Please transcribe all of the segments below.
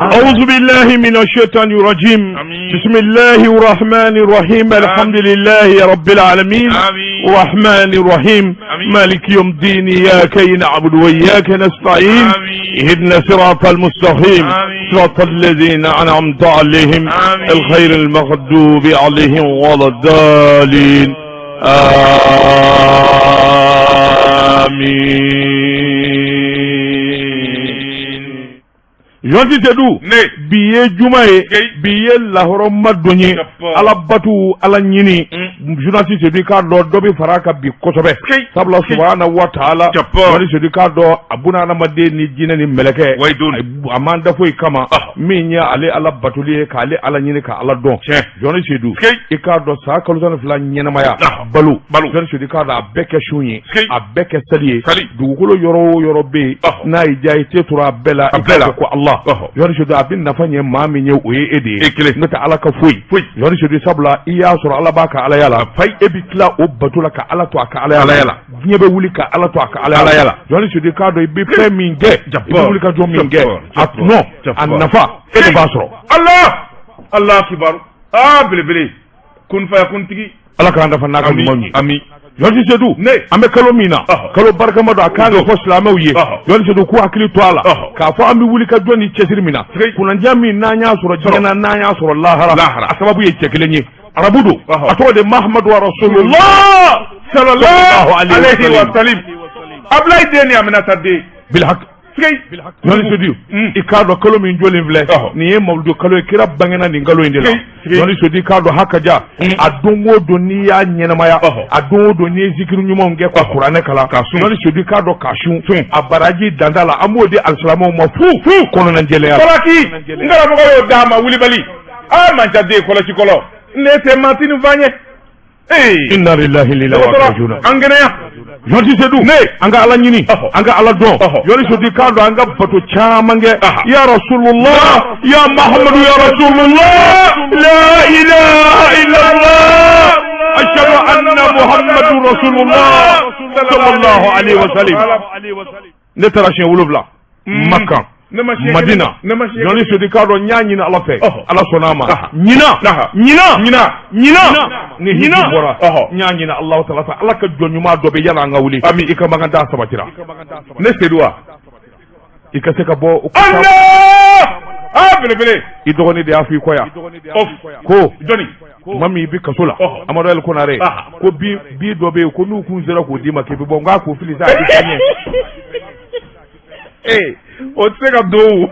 أعوذ بالله من الشيطان الرجيم. آمين. بسم الله الرحمن الرحيم. الحمد لله رب العالمين. آمين. الرحمن الرحيم. آمين. مالك يوم الدين. إياك نعبد وإياك نستعين. آمين. اهدنا صراط المستقيم. آمين. صراط الذين أنعمت عليهم آمين. الخير المغضوب عليهم ولا الضالين. آمين. Journaliste Seydou, Ne. bi ye juma ye, Kei. bi ye lahɔrɔma don ye, Jappa. Ala batu, Ala ɲini. Journaliste Seydou, i k'a dɔn dɔ bɛ fara a kan bi kosɛbɛ, Kei. sabula Kei. subahana wa taala, Jappa. journaliste Seydou, i k'a dɔn a buna adamaden ni jinɛ ni mɛlɛkɛ, Wayi don. a m'an da foyi kama Ah. min ye ale Ala batoli ye, k'ale Ala ɲini, ka Ala dɔn. Tiɲɛ. Journaliste Seydou, Kei. i k'a dɔn san kalo 12 ɲɛnamaya Ah. balo, Balo. Journaliste Seydou, i k'a dɔn a bɛɛ kɛ sun ye, Kei. a bɛɛ kɛ sali ye. Sali. Dugukolo yɔrɔ o yɔrɔ bɛ yen, Ah. n'a y'i diya i tɛ tora a bɛɛ la, A i bɛɛ k'a la. fɔ ko Allah. Ɔhɔ. Journaliste Seydou, a bɛ nafa ɲɛ maa min ye, o ye e de ye. E kelen. N'o tɛ Ala ka foyi. Foyi. Journaliste Seydou, sabula i y'a sɔrɔ Ala b'a ka alaya la, e bɛ tila o bato la ka Ala to a ka alaya Alaya la. Diɲɛ bɛ wuli ka Ala to a ka alaya Alaya la. Journaliste Seydou, i k'a dɔn i bɛ fɛn min kɛ, i Jabbar. bɛ wuli ka jɔ min kɛ, Jabbar. a tɔnɔ, a Jabbar. nafa, e de b'a sɔrɔ. Allah Allah kibaru aa belebele kun faya kuntigi. Ala k'an dafa n'a ka ɲumanw ye. Ami. Journaliste Seydou, Ne. an bɛ kalo min na, Ɔhɔ. kalo barikama don, a kan ka fɔ silamɛw ye. Ɔhɔ. Journaliste Seydou, k'u hakili to a la Ɔhɔ. k'a fɔ an bɛ wuli ka jɔ ni cɛsiri min na, Sigi. kunnandiya min n'an y'a sɔrɔ diɲɛ na, n'an y'a sɔrɔ lahara, Lahara. a sababu ye cɛ kelen ye, arabu don, Ɔhɔ. a tɔgɔ de Mahamadu Rasulullah sallallahu alayhi wa sallim, Ablaye den ni Aminata den. Bilhak. Sigi. Journaliste Seydou, i k'a dɔn kalo min jɔlen filɛ Ɔhɔ. nin ye, mawuludu kalo ye, kira bangena nin kalo in de la. Sigi. Sigi. Journaliste Seydou, i k'a dɔn hakaja, a don o don n'i y'a ɲɛnamaya, Ɔhɔ. a don o don n'i ye zikiri ɲumanw kɛ, ka kuranɛ kalan, Ka sun. Journaliste Seydou, i k'a dɔn ka sun, Sun. a baraji danda la, an b'o di alisilamɛw ma fu fu kɔnɔnajɛlenya la. Kɔlɔki n karamɔgɔ y'o d'a ma wulibali aa manca den kɔlɔsi kɔlɔ ne tɛ matini fa ɲɛ ee. Inna lillahi wa inna ilaihi rajiun. An kɛnɛya. Journaliste Seydou, Ne. an ka Ala ɲini, Ɔhɔ. an ka Ala dɔn. Ɔhɔ. Journaliste Seydou, i k'a dɔn an ka bato caman kɛ. Aha. Ya Rasulullah, ya Mahamadu, ya Rasulullah, la ilaha illallah, ashhadu anna Muhammadu Rasulullah sallallahu alaihi wa sallam. Ne taara siɲɛ 7 Makan, Ne ma siɲɛ Madina. kelen, ne ma siɲɛ kelen. Journaliste Seydou, i k'a dɔn n y'a ɲini Ala fɛ, Ɔhɔ. Ala sɔnna a ma. Aha. Ɲinan, Aha. ɲinan, Ɲinan. ɲinan ni hiji Ɲinan. bɔra, Ɔhɔ. n y'a ɲini Alahu taala fɛ, Ala ka jɔn ɲuman dɔ bɛ yala an ka wuli. Ami. I ka makan taa sabatira. Ne Seydou wa. I ka se ka bɔ o Allah aa belebele. I dɔgɔnin de y'a fɔ i kɔ yan Of. ko jɔni? Tuma min i bɛ kaso la, Ɔhɔ. Amadu Ali Konare, Aha. ko bi bi dɔ bɛ yen ko n'u kun sera k'o d'i ma k'i bɛ bɔ, n k'a k'o fili sa, a bɛ taa ɲɛ. Ee, o tɛ se ka don o.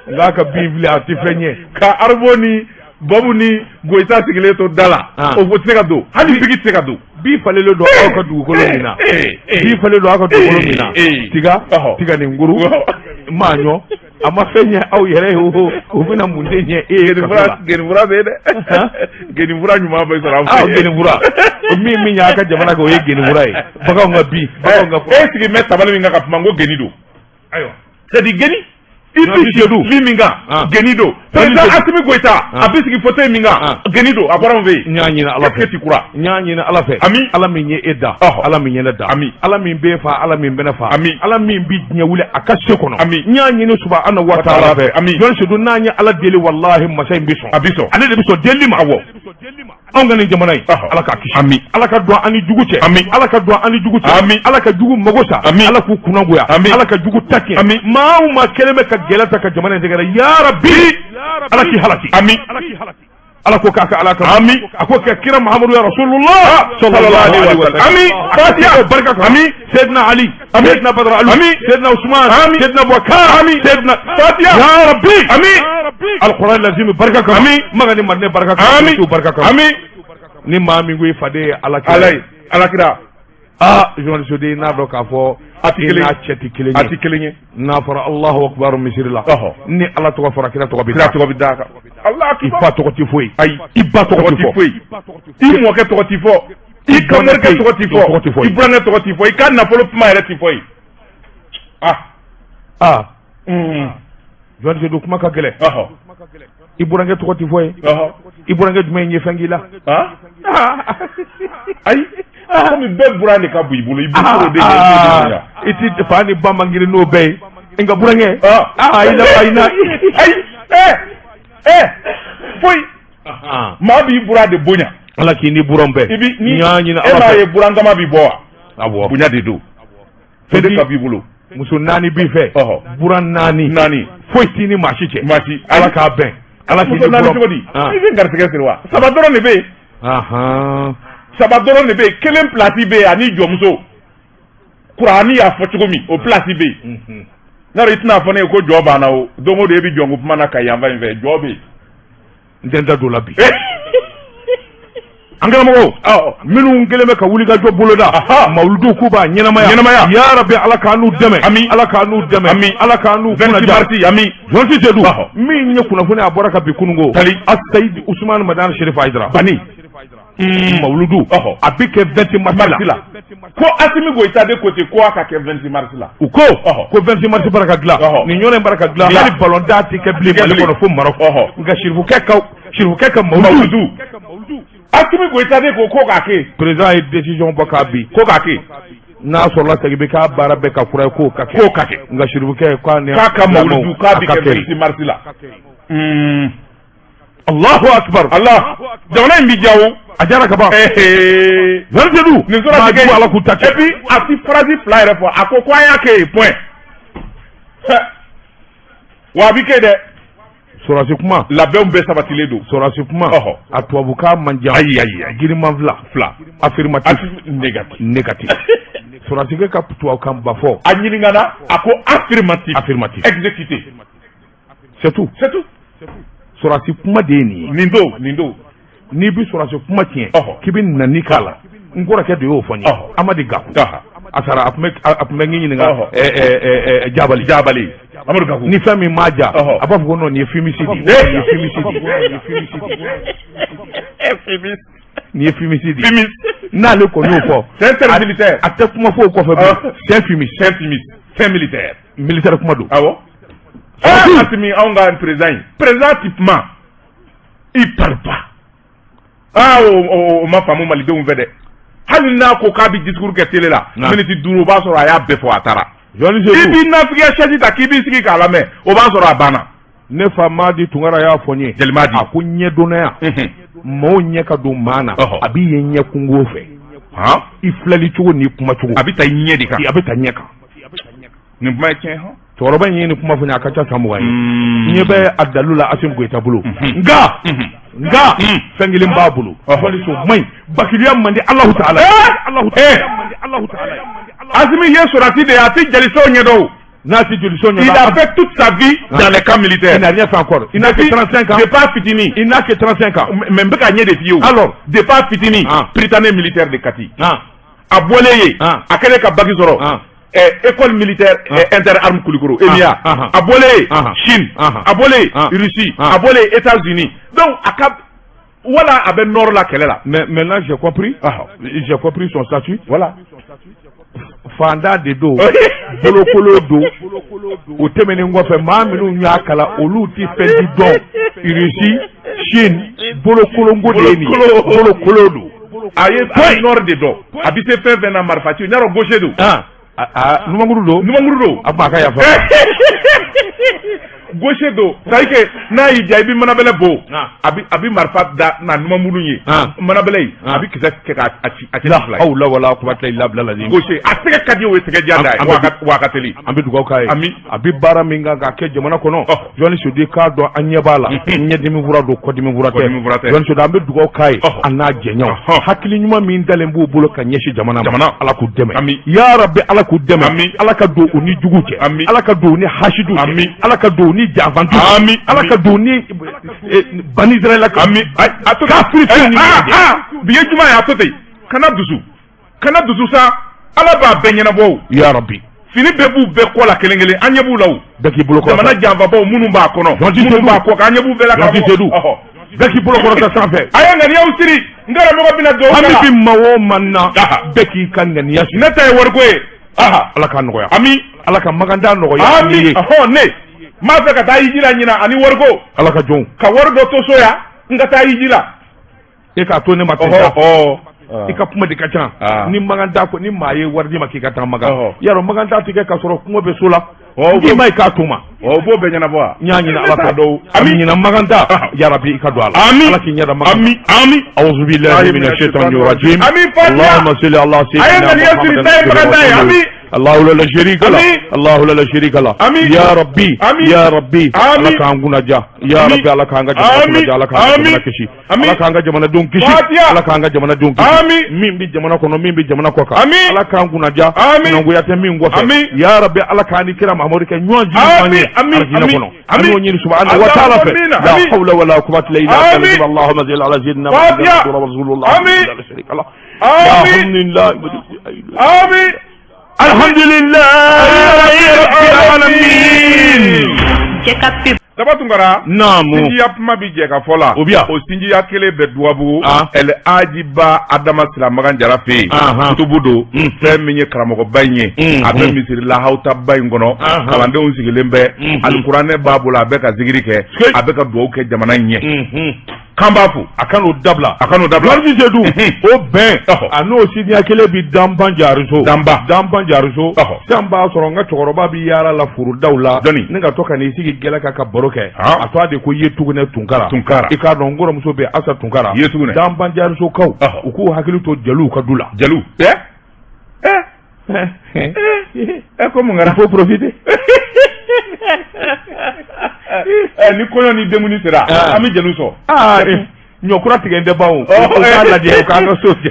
N k'a ka bin fili, a tɛ fɛn ɲɛ. Ka Aribo ni Babu ni Goyita sigilen to da la, Ah. o tɛ se ka don, hali bigi tɛ se ka don. Bi falen don aw ka dugukolo min na, bi falen don aw ka dugukolo min na, tiga, Ɔhɔ. tiga ni nguru, Ɔhɔ. maaɲɔ, a ma fɛn ɲɛ aw yɛrɛ ye, o bɛna mun de ɲɛ e ye kaso la? Genifura bɛ yen dɛ. Han? Genifura ɲuman bɛ sɔrɔ an fɛ Aw yen. genifura, o min y'a ka jamana kɛ, o ye genifura ye, baganw ka bi, baganw ka E sigi bɛ tabali min kan ka kuma, n ko geni don. Ayiwa. C'est à dire geni i Non, bɛ bi Seydou. sigi min kan, Ah. geni don. Président Seydou. Assimi Goïta, Ah. a bɛ sigi fauteuil min kan, Ah. geni don, a bɔra an fɛ yen. N y'a ɲini Ala Est-ce que fɛ. tu crois? N y'a ɲini Ala fɛ. Ami. Ala min ye e da, Ɔhɔ. Ala min ye ne da, Ami. Ala min b'e fa, Ala min bɛ ne fa, Ami. Ala min bi diɲɛ wuli a ka se kɔnɔ. Ami. N y'a ɲini subahana wa taala fɛ. Ami. Jɔn Seydou, n'an ye Ala deli, walahi masa in bɛ sɔn. A bɛ sɔn. Ale de bɛ sɔn delili ma. Awɔ. Anw ka nin jamana in, Ɔhɔ. Ala k'a kisi. Ami. Ala ka don an ni jugu cɛ. Ami. Ala ka don an ni jugu cɛ. Ami. Ala ka jugu mago sa. Ami. Ala k'u kunnagoya. Ami. Ala ka jugu ta tiɲɛ. Ami. Maa o maa kɛlen bɛ ka gɛlɛ ta ka jamana in sɛgɛrɛ, ya Rabbi, Ala k'i halaki. Ami. Ala ko k'a ka Ala kan. Ami. A ko kɛ kira Muhamadu ya Rasulullah sallallahu alaihi wa sallam. Ami. Fatiha barika kan. Ami. Seydina Ali, Ami. Seydina Badara Ali, Ami. Seydina Usman, Ami. Seydina Abubakar, Ami. Seydina Fatiha. Ya Rabbi. Ami. Alquran lazimi barika kan. Ami. Maga ni Madinɛ barika kan. Ami. Su barika kan. Ami. Ni maa min ko i faden ye Ala kira. Ala ye Ala kira. Ah, journaliste de, n'a dɔn k'a fɔ A ti i kelen n'a ye. cɛ tɛ kelen A ye. ti kelen ye. N'a fɔra Allahu akbar misiri la, Ɔhɔ. ni Ala tɔgɔ fɔra, kira tɔgɔ bɛ Kira da. tɔgɔ bɛ d'a kan. Allah I akibar. fa tɔgɔ tɛ foyi. Ayi. I ba tɔgɔ Tɔgɔ tɛ ti fɔ. foyi. I mɔkɛ tɔgɔ ti fɔ. I kamorikɛ tɔgɔ ti fɔ. Tɔgɔ ti fɔ. I burankɛ tɔgɔ ti fɔ. I ka nafolo kuma yɛrɛ ti fɔ yen. Ah. Ah, journaliste don, kuma ka gɛlɛn. Ɔhɔ. I burankɛ tɔgɔ tɛ fɔ ye. Ɔhɔ. I burankɛ jumɛn ye fɛn k'i la? Ah. Ayi. Komi bɛɛ buran de ka bon i bolo, i b'i furu de ɲɛ, i b'o de bonya. I ti fa ni ba man girin n'o bɛɛ ye. Nka burankɛ, ah, aa i la i na. Ayi, ɛ foyi, maa b'i buran de bonya. Ala k'i ni buran bɛɛ. I bi ni N y'a ɲini e Ala m'a fɛ. ye burankama bi bɔ wa? Awɔ. Bonya de don. O de ka b'i bolo. Muso naani b'i fɛ. Buran naani. Naani. Foyi t'i ni maa si cɛ. Maa si. Ala k'a bɛn. Ala k'i Muso ni naani buran. cogo di? Ah. I bɛ garisɛgɛ siri wa? Saba dɔrɔn de bɛ yen. Saba dɔrɔn de bɛ yen. Kelen pilasi bɛ yen ani jɔnmuso. Kurani y'a fɔ cogo min, o pilasi bɛ yen. N'a dɔn i tɛna fɔ ne ye ko jɔ banna o. Don o don e bɛ jɔnko kuma na ka yanfan in fɛ, jɔ bɛ yen. N tɛ n da don o la bi. An karamɔgɔw minnu kɛlen bɛ ka wulikajɔ boloda mawuludu k'u b'a ɲɛnamaya Ɲɛnamaya. Ya rabi, Ala k'an n'u dɛmɛ. Ami. Ala k'an n'u dɛmɛ. Ami. Ala k'an n'u 26 kunnaja. mars, ami. Jɔnti Sedu, min ye kunnafoni, a bɔra ka bi kununko Tali. Asayidi Usumani Madani Sherif Hayidara Bani. Mawuludu a bɛ kɛ 26 mars Mars la. La. Ko Asimi Goyita de ko ten ko a ka kɛ 26 mars la. U ko ko 26 mars bara ka dilan, nin ɲɔgɔn in bara ka dilan, Dilan. hali ballon da tɛ kɛ bilen Kɛ Mali bilen. kɔnɔ fo Maroc. Nka Sirifukɛ ka mawuludu. Mawuludu. Asimi Goyita de ko ko k'a kɛ. Président ye décision bɔ k'a bi. Ko k'a kɛ. N'a sɔrɔla segin bɛ k'a baara bɛɛ ka kura ye, k'o ka kɛ. K'o ka kɛ. Nka Sirifukɛ k'a ni K'a ka mawuludu k'a bi a ka kɛ kɛ. 26 mars la. Allahu akbar. Allah, jamana in bi diya o. A diyara ka ban. Ɛhee. Sedu, Nin sɔrɔ maa ti kɛ. jugu, Ala k'u ta kɛ. Et puis a ti phrase fila yɛrɛ fɔ, a ko ko an y'a kɛ yen, point. Wa a bi kɛ dɛ. Sɔrɔsi kuma. Labɛnw bɛɛ sabatilen don. Sɔrɔsi kuma. A tubabukan man jan. Ayi, ayi, ayi. Giriman fila. Fila. Affirmatif. Négatif. Négatif. Sɔrɔsikɛ ka tubabukan ba fɔ. A ɲininkana, a ko affirmatif. Affirmatif. Exécuté. C'est tout. C'est tout. Sɔrɔsi kuma de ye nin ye. Nin don, nin don. N'i bɛ sɔrɔsi kuma tiɲɛ, k'i bɛ nani k'a la. N kɔrɔkɛ de y'o fɔ n ye. Amadi Gaku. A sara, a tun bɛ n ɲininka Jabali. Jabali. Amadu Gaku. Ni fɛn min m'a ja, a b'a fɔ ko non, nin ye fumiste de ye. Nin ye fumiste de ye. Nin ye fumiste de ye. Nin ye fumiste de ye. Fumiste. N'ale kɔni y'o fɔ. C'est un terme militaire. A tɛ kuma fɔ o kɔfɛ bilen. C'est un fumiste. C'est un fumiste. C'est un militaire. Militaire kuma don. Awɔ. Ah, Asimi, anw ka président in. Président ti kuma. Il parle pas. Ah, o ma faamu malidenw fɛ dɛ. Hali n'a ko k'a bɛ discours kɛ télé la, minute 5, o b'a sɔrɔ a y'a bɛɛ fɔ, a taara. Jɔnni I Sedu. b'i nafigiya chaise ta k'i b'i sigi k'a lamɛn, o b'a sɔrɔ a banna. Ne fa Madi Tunkara y'a fɔ n ye. Jeli Madi. A ko ɲɛdɔnnaya. Maaw ɲɛ ka don maa na. A b'i ye ɲɛ kungo fɛ. I filɛli cogo n'i kuma cogo. A bɛ taa i ɲɛ de kan. A bɛ taa ɲɛ kan. Nin kuma ye tiɲɛ hɔn. Cɛkɔrɔba in ye nin kuma fɔ n ye, a ka ca san 20 ye. N ɲɛ bɛ a dalu la Asimi Goyita bolo. Nka fɛn kelen b'a bolo. Wali so man ɲi. Bakiliya man di Alahu taala. Alahu taala man di Alahu taala. Asimi ye sɔrɔdasi de ye, a tɛ jelisow ɲɛdɔn o. N'a ti joliso ɲɛdɔn. Il a fait toute sa vie dans les camps militaires. Il n'a rien fait encore. Il n'a que 35 ans. Depuis fitinin. Il n'a que 35 ans. Mais n bɛ ka ɲɛ de f'i ye o. Alors. Depuis fitinin. Prytanée militaire de Kati. A bɔlen yen. A kɛlen ka bac sɔrɔ. École militaire interarmes Kulikoro, EMIA. A bɔlen yen, Chine. A bɔlen yen, Russie. A bɔlen yen, États-Unis. Donc a ka wala a bɛ nord la kɛlɛ la. Mais maintenant j'ai compris. J'ai compris son statut. Voilà. Fanda de don, bolokolo don. O tɛmɛnen kɔfɛ, maa minnu y'a kalan, olu ti fɛn di dɔn. Russie, Chine, bolokolonko de ye nin ye, bolokolo don. A ye nord de dɔn. A bɛ se fɛn fɛn na, marifa ci, n y'a dɔn gaucher don. Numankuru don. Numankuru don. A kuma a ka yafa. Gaucher don, c'est à dire que n'a y'i diya, i bɛ manabɛlɛ bɔ, a bɛ marifa da na numankuru ye, manabɛlɛ in, a bɛ kisɛ kɛ k'a ci, a ci fila ye. Aw la wala quwwata illa billah lazim. Gaucher, a tɛgɛ ka di, o ye tɛgɛ diya da ye, wa a ka teli. An bɛ dugawu k'a ye. Ami. A bɛ baara min kan k'a kɛ jamana kɔnɔ, Jɔnni Sedu k'a dɔn, an ɲɛ b'a la. Ɲɛdimi fura don, kɔdimi fura tɛ. Jɔnni Sedu, an bɛ dugawu k'a ye, a n'a jɛɲɔgɔnw. Hakili ɲuman min dalen b'u bolo ka ɲɛsin jamana ma, Ala k'u dɛmɛ. Ami. Ya Rabbi, Ala k'u dɛmɛ. Ami. Ala ka don u ni jugu cɛ. Ami. Ala ka don u ni hasidu cɛ. Ami. Ala ka don u ni janfantu cɛ. Ami. Ala ka don u ni bani Israɛla ka. Ami. A to kafiri fɛn ni ɲɔgɔn cɛ. Bi ye juma ye, a to ten. Kana dusu. Kana dusu sa. Ala b'a bɛɛ ɲɛnabɔ o. Ya Rabbi. Fini bɛɛ b'u bɛɛ kɔ la kelen kelen, an ɲɛ b'u la o. Bɛɛ k'i bolo kɔrɔta. Jamana janfabaw minnu b'a kɔnɔ. Minnu b'a kɔ kan, an ɲɛ b'u bɛɛ la. Jɔnti Sedu. Bɛɛ k'i bolo kɔrɔta sanfɛ. A ye ŋaniyaw siri, n karamɔgɔ bɛna dugawu Hami kɛ la. bi maa o maa na, bɛɛ k'i ka ŋaniya siri. Ne ta ye wariko ye. Ala k'a nɔgɔya. Ami. Ala ka maganda nɔgɔya. Ami. Ne m'a fɛ ka taa hiji la ɲinan ani wariko. Ala ka jɔnw. Ka wari dɔ to so yan, n ka taa hiji la. E k'a to ne ma ten sa. I ka kuma de ka ca. Ni maganda ko ni maa ye wari d'i ma k'i ka taa magan. Yarɔ, maganda tɛ kɛ k'a sɔrɔ kungo bɛ so la. Ɔ, I ma i k'a to ma. Ɔ, o b'o bɛɛ ɲɛnabɔ wa? N y'a ɲini Ala fɛ. Dɔw. Ami ɲinan Makan ta, yarabi i ka don a la. Ami. Ala k'i ɲɛda Makan. Ami, ami. أعوذ بالله من الشيطان الرجيم. آمين، فاتحة. اللهم صل على سيدنا أيوة، يا محمد. سيدي، طيب، بغداد، آمين. الله لا شريك له. آمين. الله لا شريك له. آمين. يا ربي. آمين. يا ربي. آمين. Ala k'an kunna diya ya. آمين. Rabbi, Ala k'an ka jamana kunna آمين. diya, Ala k'an ka آمين. jamana kisi. آمين. Ala k'an ka jamanadenw kisi. Fatiha. Ala k'an ka jamanadenw kisi. آمين. Min bɛ jamana kɔnɔ, min bɛ jamana kɔ kan. آمين. Ala k'an kunna diya. آمين. Kunangoya tɛ min kɔfɛ. آمين. Ya Rabbi, Ala k'an ni kira Mahamadu kɛ ɲɔgɔn jigi. آمين. آمين. Alijinɛ آمين. kɔnɔ. An آمين. y'o ɲini subahana wa taala fɛ. اللهم La آمين. hawla wala quwwata illa آمين. billah. Allahumma salli ala sayyidina Fatiha. Muhammad rasulullah. آمين. La sharika lah. آمين. Alhamdulillah. آمين. Alhamdulillah rabbil alamin. Daba Tunkara. Naamu. Sinjiya kuma bi jɛ ka fɔ la. O bi yan. O sinjiya kelen bɛ Duwabugu. Ah. El Aji Ba Adama Silamakan Jara fɛ yen. Ahan. Kutubu don. Mm. Fɛn min ye karamɔgɔba in ye. Mm. A bɛ misiri lahawutaba in kɔnɔ. Ahan. Kalandenw sigilen bɛ. Mm. Alikuranɛ b'a bolo, a bɛ ka zikiri kɛ. Sike. A bɛ ka dugawu kɛ jamana in ɲɛ. K'an b'a fo. A ka n'o dabila. A ka n'o dabila. Lɔrisi Sedu, o bɛn Ɔhɔ. a n'o sidiya kelen bi Danban Jariso. Danba. Danban Jariso. Ɔhɔ. Sisan b'a sɔrɔ n ka cɛkɔrɔba bi yaala la forodaw la. Jɔnni? Ni ka to ka n'i sigi gɛlɛ kan ka baro kɛ. Han. A tɔgɔ de ko Yetugunɛ Tunkara. Tunkara. I k'a dɔn n kɔrɔmuso bɛ Asa Tunkara. Yetugunɛ. Danban Jariso kaw. Ɔhɔ. U k'u hakili to jeliw ka du la. Jeliw. Ɛ ɛ ɛ, ko mun kɛra? Il faut profiter. Ɛ, ni kɔɲɔ ni denkundi sera. Ah. An bɛ jeliw sɔn. Aa, ɲɔkura tigɛ n tɛ ban o. Ɔ, U k'a lajɛ u k'an ka so jɛ.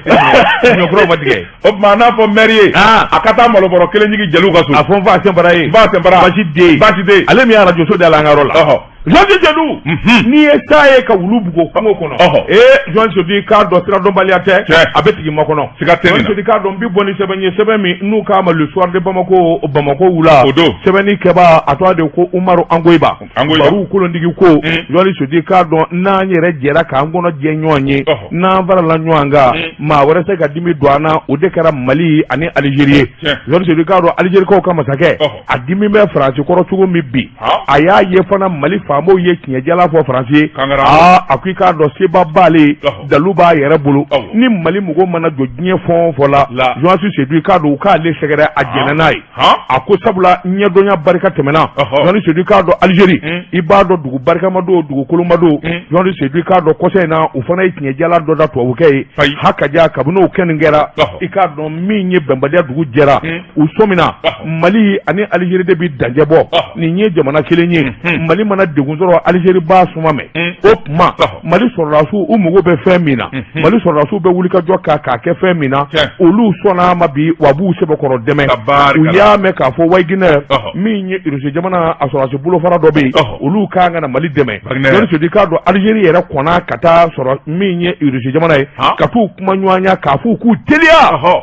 Ɲɔkuraw ma tigɛ. O tuma n'a fɔ maire ye. Ah. A ka taa malobɔrɔ kelen jigin jeliw ka so. A fɔ n fa senbara ye. N fa senbara. Basi den. Basi den. Ale min ye arajo so da la an ka yɔrɔ la. Ɔhɔ. Jean Sedu. N'i ye sa ye ka wulu bugo kungo kɔnɔ. Ɔhɔ. Ee, Jean Sedu, i k'a dɔn sira dɔnbaliya tɛ. Tiɲɛ. A bɛ tigi makɔnɔ. Siga tɛ nin Jean na. Sedu, k'a dɔn n bi bɔ ni sɛbɛn ye, sɛbɛn min n'u k'a ma Le Soir de Bamako, Bamako wula. O don. Sɛbɛnni kɛbaa, a tɔgɔ de ko Umaru Angoyiba. Angoyiba. Baruw kolontigi ko. Jean Sedu, k'a dɔn n'an yɛrɛ jɛra k'an kɔnɔ jɛ ɲɔgɔn ye. Ɔhɔ. N'an farala ɲɔgɔn kan. Maa wɛrɛ se ka dimi don an na, o de kɛra Mali ani Algérie ye. Tiɲɛ. Jean Sedu, k'a dɔn Algérikaw ka masakɛ. Ɔhɔ. A dimi bɛ Faransi kɔrɔ cogo min bi. Han. A y'a ye fana Mali faamaw ye tiɲɛjala fɔ Faransi ye. Kankara. Aa, a ko i k'a dɔn seba b'ale, Ɔhɔ. dalu b'a yɛrɛ bolo. Awɔ. Ni Mali mɔgɔw mana jɔ diɲɛ fɛn o fɛn la. La. Journaliste Sedu, i k'a dɔn u k'ale sɛgɛrɛ, a jɛnna n'a ye. Han. A ko sabula ɲɛdɔnya barika tɛmɛna. Ɔhɔ. Journaliste Sedu, i k'a dɔn Algérie. I b'a dɔn dugu barikama don, dugu koloma don. Journaliste Sedu, i k'a dɔn kɔsa in na u fana ye tiɲɛjala dɔ da tubabukɛ ye. Ayi. Hakaja, kabini o kɛ nin kɛra. Ɔhɔ. I k'a dɔn min ye bɛnbaliya dugu jɛra. U sɔmina. Ɔhɔ. Mali ani Algérie de bi danjɛ bɔ. Ɔhɔ. Nin ye jamana kelen ye. Mali mana degun sɔrɔ, Algérie b'a suma mɛ. O tuma Ɔhɔ. Mali sɔrɔdasiw, u mago bɛ fɛn min na. Mali sɔrɔdasiw bɛ wuli ka jɔ k'a kɛ fɛn min na. Tiɲɛ. Olu sɔnna a ma bi, wa b'u sɛbɛkɔrɔ dɛmɛ. Tabarikala. U y'a mɛn k'a fɔ Wagner, Ɔhɔ. min ye Irisi jamana a sɔrɔdasi bolofara dɔ bɛ yen. Ɔhɔ. Olu kan ka na Mali dɛmɛ. Wagner. Journaliste Sedu, k'a dɔn Algérie yɛrɛ kɔnna ka taa sɔrɔ min ye Irisi jamana ye. Han. Ka t'u kuma ɲɔgɔnya k'a f'u k'u teliya. Ɔhɔ.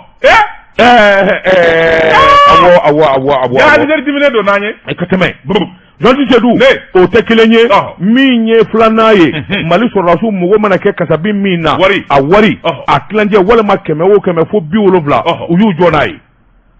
Ɛ. Ɛɛ, awɔ, awɔ, awɔ, awɔ. Ya, Algérie diminen don n'an ye. Ka tɛmɛ. Journaliste Sedu, Ne. o tɛ kelen ye. Ɔhɔ. Min ye filanan ye, Mali sɔrɔdasiw mago mana kɛ kasabi min na. Wari. A wari. Ɔhɔ. A tilancɛ walima 100 o 100 fo 70. Ɔhɔ. U y'u jɔ n'a ye.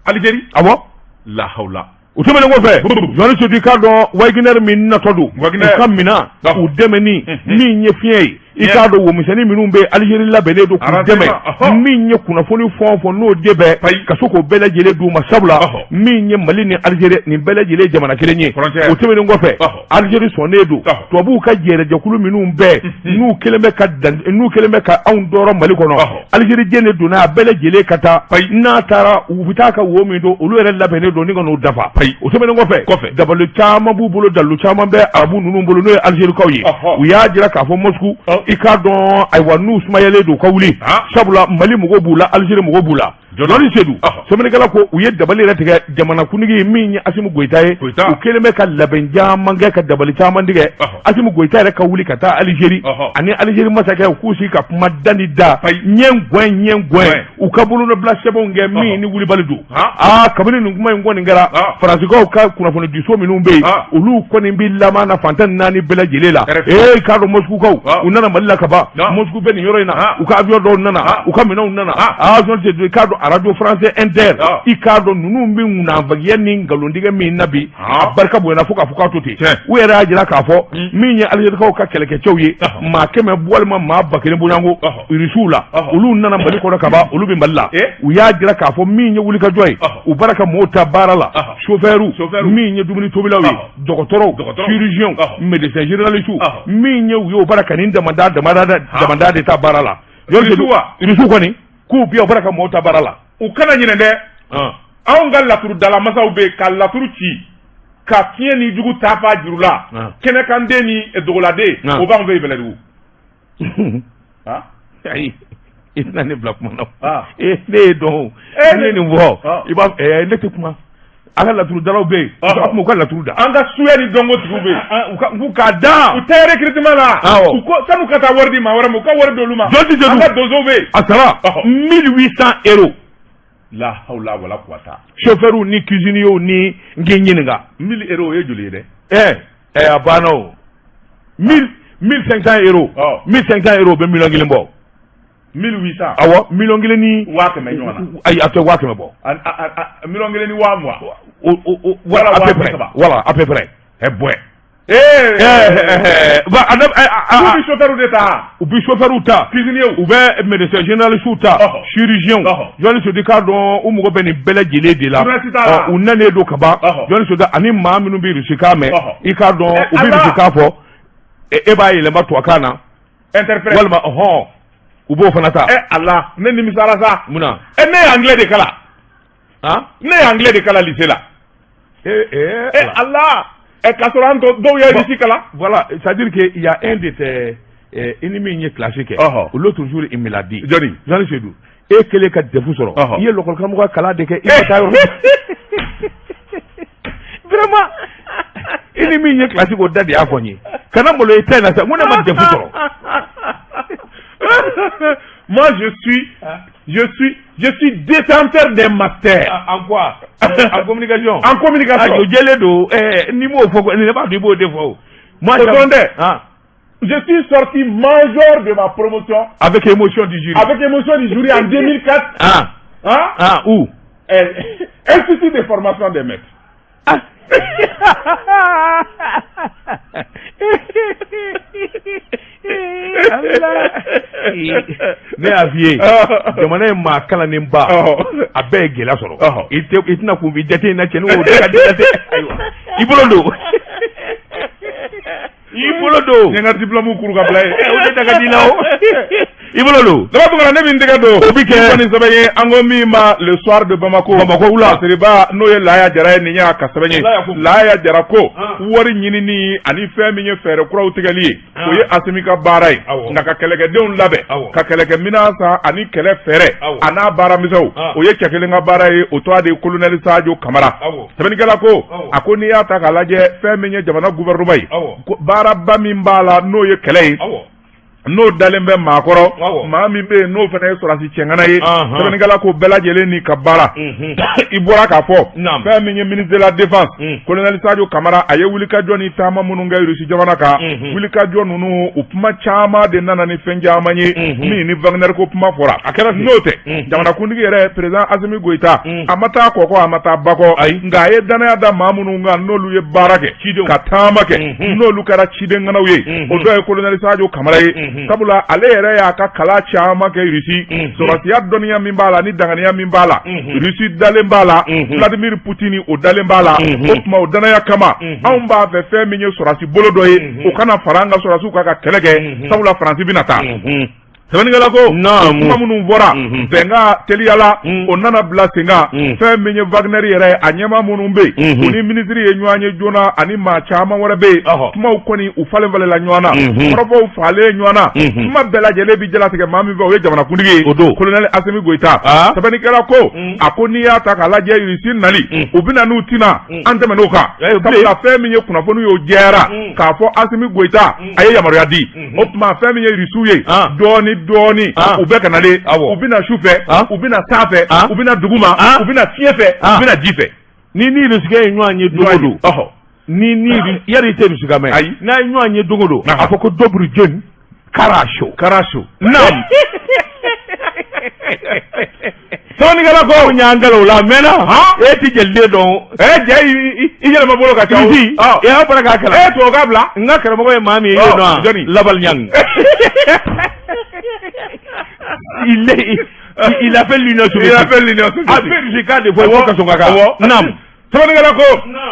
Algérie. Awɔ. La hawla. O tɛmɛnen kɔfɛ, Journaliste Sedu, k'a dɔn Wagner min natɔ don. Wagner. U ka minɛn, Ɔhɔ. u dɛmɛni min ye fiɲɛ ye. I Fiɲɛ. k'a dɔn womisɛnnin minnu bɛ Algérie labɛnnen don k'u dɛmɛ. Renseignement, ɔhɔ. Min ye kunnafoni fɛn o fɛn n'o de bɛ. Ayi. Ka se k'o bɛɛ lajɛlen d'u ma, sabula Ɔhɔ. min ye Mali ni Algérie nin bɛɛ lajɛlen ye jamana kelen ye. Frontière. O tɛmɛnen kɔfɛ, Ɔhɔ. Algérie sɔnnen don. Ɔhɔ. Tubabuw ka jɛrɛjɛkulu minnu bɛɛ n'u kɛlen bɛ ka dan, n'u kɛlen bɛ ka anw tɔɔrɔ Mali kɔnɔ. Ɔhɔ. Algérie jɛn de donna a bɛɛ lajɛlen ka taa. Ayi. N'a taara, u bɛ taa ka wo min don, olu yɛrɛ labɛnnen don ni ka n'o dafa. Ayi. O tɛmɛnen kɔfɛ, Kɔfɛ. dabali caman b'u bolo, dalilu caman bɛ arabu ninnu bolo, n'o ye Algérikaw ye. Ɔhɔ. U y'a jira k'a fɔ Moscou, Ɔ. i k'a dɔn ayiwa n'u sumayalen don u ka wuli. Han. Sabula Mali mɔgɔw b'u la, Algérie mɔgɔw b'u la. Jɔn. Journaliste Sedu, Ɔhɔ. sɛbɛnnikɛla ko u ye dabali yɛrɛ tigɛ jamanakuntigi min ye Asimi Goyita ye. Goyita. U kɛlen bɛ ka labɛn caman kɛ ka dabali caman tigɛ. Ɔhɔ. Asimi Goyita yɛrɛ ka wuli ka taa Algérie. Ɔhɔ. Ani Algérie masakɛ, u k'u sigi ka kuma da ni da. Ayi. Ɲɛ gɔn ɲɛ gɔn. Gɔn. U ka bolonɔbila sɛbɛnw kɛ min Ɔhɔ. ni wulibali don. Han. Aa, kabini nin kuma in kɔni kɛra, Han. Faransikaw ka kunnafonidiso minnu bɛ yen, Han. olu kɔni bɛ laban na fantan naani bɛɛ lajɛlen la. RFI. Ee, k'a dɔn Moscoukaw, Han. u nana Mali la ka ban. Han. Moscou bɛ nin yɔrɔ in na. Han. U ka avion dɔw nana. Han. U ka minɛnw nana. Han. Aa, Journaliste Sedu, k'a dɔn Radio France Inter, i k'a dɔn ninnu bɛ ŋunanfagiya ni nkalontigɛ min na bi, a barika bonyana fo k'a fɔ k'a to ten. U yɛrɛ y'a jira k'a fɔ min ye Alizerikaw ka kɛlɛkɛcɛw ye, maa 100 walima maa 1000 bɔɲɔgɔnko Irisiw la, olu nana Mali kɔnɔ kaban, olu bɛ Mali la. U y'a jira k'a fɔ min ye wulikajɔ ye, u b'a la ka mɔgɔw ta baara la, chauffeur, min ye dumuni tobilaw ye, dɔgɔtɔrɔw, chirurgiens, médecins généralistes, min ye u ye, u b'a la ka nin damada damada damada de ta baara la. Irisiw kɔni k'u bi, u b'a la ka mɔgɔw ta baara la. U kana ɲinɛ dɛ, anw ka laturudala masaw bɛ yen ka laturu ci ka fiɲɛ ni jugu taafa juru la, kɛnɛkanden ni dogoladen, o b'anw fɛ yen Bɛlɛdugu. Ayi, i tɛna ne bila kuma na. Ne ye dɔn, ne ye nin fɔ, i b'a ne tɛ kuma. A ka laturudalaw bɛ yen, u ka laturu da. An ka suya ni dɔnkotigiw bɛ yen. U k'a da. U tɛ recrutement la. U ko san'u ka taa wari di maa wɛrɛ ma, u ka wari d'olu ma. Jɔn ti An ka donsow bɛ yen. A sara 1800 euros. La hawla wala quwata. Chauffeur ni cuisinier ni n k'i ɲininka. 1000 euros, o ye joli ye dɛ? Ɛ, a banna o. 1500 euros. 1500 euros bɛ 1 million bɔ. 1800. Awɔ, 1 million ni 100 000 ɲɔgɔn na. Ayi, a tɛ 100 000 bɔ. 1 million ni 20 000. O, voilà, à peu près. Voilà, à peu près. Ɛ bɔɛ. Ee, ba a u bɛ chauffeur de ta. U bɛ chauffeur ta. Cuisinier. U bɛ médecin généraliste ta. Chirurgien. Jɔnni Sodi k'a dɔn u mago bɛ nin bɛɛ lajɛlen de la. U nanen don ka ban. Jɔnni Sodi ani maa minnu bɛ rusikan mɛn, i k'a dɔn u bɛ rusikan fɔ, e b'a yɛlɛma tubabukan na. Interprète. Walima ɔhɔn, u b'o fana ta. Ɛ Ala, ne nimisara sa. Mun na? Ɛ, ne ye anglais de kalan. Ne ye anglais de kalan lycée la. Ee. Ɛ Ala, ɛ k'a sɔrɔ an tɔ dɔw ye russe kalan. Voilà, c'est-à-dire que il y a un de tes i ni min ye classe kɛ. L'autre jour il me l'a dit. Jɔnni? Jɔnni Seydou. E kɛlen ka DEF sɔrɔ. I ye l'école karamɔgɔ ka kalan de kɛ, i ma taa yɔrɔ. Vraiment, i ni min ye classe k'o da de y'a fɔ n ye. Kana malo i ta in na sa, n ko ne ma DEF sɔrɔ. Moi, je suis détenteur d'un master. En quoi? En communication. En communication. Ah, o jɛlen don. N'i m'o fɔ, ne b'a dɔn i b'o de fɔ o. Moi, o dɔrɔn tɛ. Je suis sorti major de ma promotion. Avec émotion du jury. Avec émotion du jury en 2004. Ah. Hein? Ah, où? Institut de formation des maîtres. Ah. Allah. Ne y'a f'i ye, jamana ye maa kalannen ba, a bɛɛ ye gɛlɛya sɔrɔ. I tɛ, i tɛna kun f'i jate in na, cɛnin o de ka di jate. Ayiwa, i bolo don, i bolo don. N ye n ka diplôme kuru ka bila yen. O de da ka di i la o, i bolo don. Daba Tunkara, ne bɛ n tɛgɛ don. O bɛ kɛ. Ni sɛbɛn ye, an ko min ma Le Soir de Bamako. Bamako wula. Siriba n'o ye Laya Jara ye, nin y'a ka sɛbɛn ye. Laya Jara ko wari ɲinini ani fɛn min ye fɛɛrɛ kuraw tigɛli ye, o ye Asimi ka baara ye. Nka ka kɛlɛkɛdenw labɛn, ka kɛlɛkɛminɛn san ani kɛlɛ fɛɛrɛ a n'a baaramisɛnw, o ye cɛ kelen ka baara ye, o tɔgɔ de ye colonel Sadio Kamara. Sɛbɛnnikɛla ko, a ko n'i y'a ta k'a lajɛ, fɛn min ye jamana gouvernement ye, baaraba min b'a la, n'o ye kɛlɛ ye, n'o dalen bɛ maa kɔrɔ, maa min bɛ yen n'o fana ye sɔrɔdasi cɛŋana ye. Sɛbɛnnikɛla ko bɛɛ lajɛlen n'i ka baara. I bɔra k'a fɔ fɛn min ye ministre de la Défense, colonel Sadio Kamara, a ye wulikajɔ ni taama minnu kɛ Russie jamana kan, wulikajɔ ninnu, u kuma caman de nana ni fɛn caman ye, min ni Wagner ko kuma fɔra. A kɛra n'o tɛ, jamanakuntigi yɛrɛ, président Assimi Goïta, a ma taa kɔkɔ, a ma taa bakɔ, nka a ye danaya da maa minnu kan, n'olu ye baara kɛ ka taama kɛ, n'olu kɛra cidenŋanaw ye, o dɔ ye colonel Sadio Kamara ye. Sabula ale yɛrɛ y'a ka kalan caman kɛ Russie, sɔrɔdasiya dɔnniya min b'a la ni danganiya min b'a la, Russie dalen b'a la, Vladimir Poutine o dalen b'a la. O tuma o danaya kama, anw b'a fɛ fɛn min ye sɔrɔdasi bolo dɔ ye, o kana fara an ka sɔrɔdasiw kan ka kɛlɛ kɛ, sabula Faransi bɛna taa. Sɛbɛnnikɛla ko kuma minnu fɔra bɛnkan teliyala, o nana bila sen kan. Fɛn min ye Wagner yɛrɛ, a ɲɛmaa minnu bɛ yen, u ni minisiri ye ɲɔgɔn ye joona, ani maa caman wɛrɛ bɛ yen, kumaw kɔni u falen falenla ɲɔgɔn na, kɔrɔfɔw falen ɲɔgɔn na. Kuma bɛɛ lajɛlen bɛ jalatigɛ maa min fɛ, o ye jamanakuntigi ye, o don colonel Assimi Goïta. Sɛbɛnnikɛla ko, a ko n'i y'a ta k'a lajɛ, Russie nali, u bɛna n'u tɛna an tɛmɛ n'o kan, sabula fɛn min ye kunnafoni y'o jɛyara k'a fɔ Assimi Goïta a ye yamaruya di. O tuma fɛn min ye Rusiw ye, dɔɔni dɔɔni u bɛ ka nalen, u bɛna su fɛ, u bɛna san fɛ, u bɛna dugu ma, u bɛna fiɲɛ fɛ, u bɛna ji fɛ. Ni ni Rusikɛ ye ɲɔgɔn ye don o don, ni yari i tɛ Rusikan mɛn, ayi, n'a ye ɲɔgɔn ye don o don, a fɔ ko добрый день, хорошо. Хорошо. Naam. Sɛbɛnnikɛla ko n y'an gala o la a mɛnna. E ti jeliden dɔn. Ɛ jɛ, i yɛlɛma bolo ka ca. Irisi e y'a bɔra k'a kalan. E tubabukan bila. N ka karamɔgɔ ye maa min ye, i y'o dɔn wa? Jɔnni? Labal Ɲang. Il a fait l'Union soviétique. Il a fait l'Union soviétique. A bɛ Russie kan de fɔ, i ko ka sɔn ka kan. Naam. Sɛbɛnnikɛla ko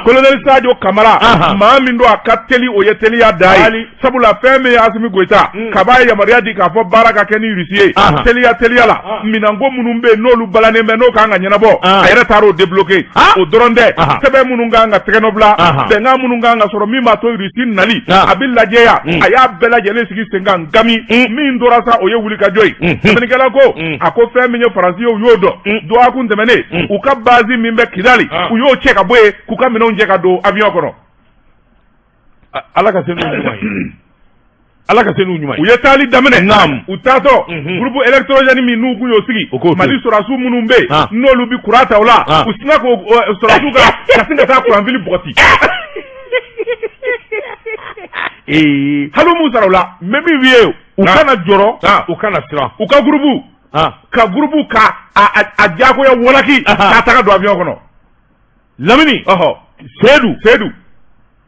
colonel Sadio Kamara, maa min don a ka teli, o ye teliya da ye, sabula fɛn min ye Asimi Goyita kaba ye yamaruya di k'a fɔ baara ka kɛ ni Russie ye teliya teliya la, minɛnko minnu bɛ yen n'olu balannen bɛ, n'o kan ka ɲɛnabɔ, a yɛrɛ taar'o débloquer. O dɔrɔn tɛ, sɛbɛn minnu kan ka tɛgɛnɔ bila, bɛnkan minnu kan ka sɔrɔ min b'a to Russie nali a bɛ lajɛya, a y'a bɛɛ lajɛlen sigi sen kan. Gami min tora sa, o ye wulikajɔ ye. Sɛbɛnnikɛla ko a ko fɛn min ye Faransi ye, u y'o dɔn, dɔgɔkun tɛmɛnen u ka base min bɛ Kidali, u y'o cɛ ka bɔ yen k'u ka minɛnw cɛ ka don avion kɔnɔ. Ala ka se n'u ɲuman ye. Ala ka se n'u ɲuman ye. U ye taali daminɛ. Naam. U taatɔ, groupe électrogène min n'u kun y'o sigi, Mali sɔrɔdasiw minnu bɛ yen n'olu bɛ courant ta o la, u sinna k'o sɔrɔdasiw ka sin ka taa courant fil bɔgɔti. Hali m'u sara o la. Mais min f'i ye, u kana jɔrɔ, u kana siran. U ka groupe ka groupe ka a diyagoya walaki k'a ta ka don avion kɔnɔ. Lamini. Seyidu. Seyidu.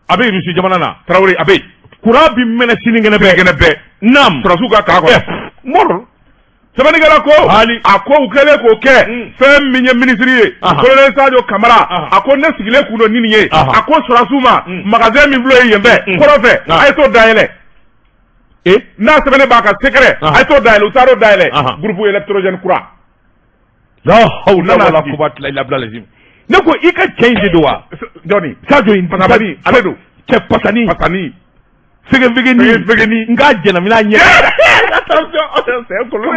A bɛ Russie jamana na. Tarawele a bɛ yen. Courant bi mɛnɛ sinikɛnɛ bɛɛ. Sinikɛnɛ bɛɛ. Naam. Sɔrɔdasiw ka k'a kɔnɔ. Mɔrɔ. Sɛbɛnnikɛla ko a ko u kɛlen k'o kɛ, fɛn min ye minisiri ye, colonel Sadio Kamara, a ko ne sigilen kun don ni nin ye, a ko sɔrɔdasiw ma, magasin min filɛ yen fɛ kɔrɔ fɛ, a ye t'o dayɛlɛ. N'a sɛbɛnnen b'a kan secret, a ye t'o dayɛlɛ. U taar'o dayɛlɛ, groupe électrogène kura. La hawla wala quwwata illa billah. Ne ko i ka cɛ in de don wa? Jɔnni? Sadio in. Pasabani ale don. Cɛ pasani. Pasani. Fegefegeni. Fegefegeni. N k'a jɛnamina ɲɛ. Attention, c'est un colonel.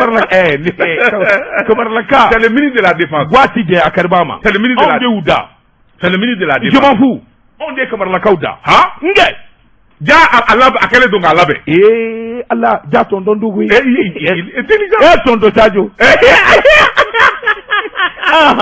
Kamaralaka. C'est le ministre de la Défense. Waati jɛ a kari b'a ma. C'est le ministre de la. Anw de y'u da. C'est le ministre de la Défense. Je m'en fous. Anw de ye Kamaralakaw da. Han? N kɛ. Ja a labɛn, a kɛlen don k'a labɛn. Ee Ala, ja tonton Dugu ye. Intelligent. E tonton Sadio.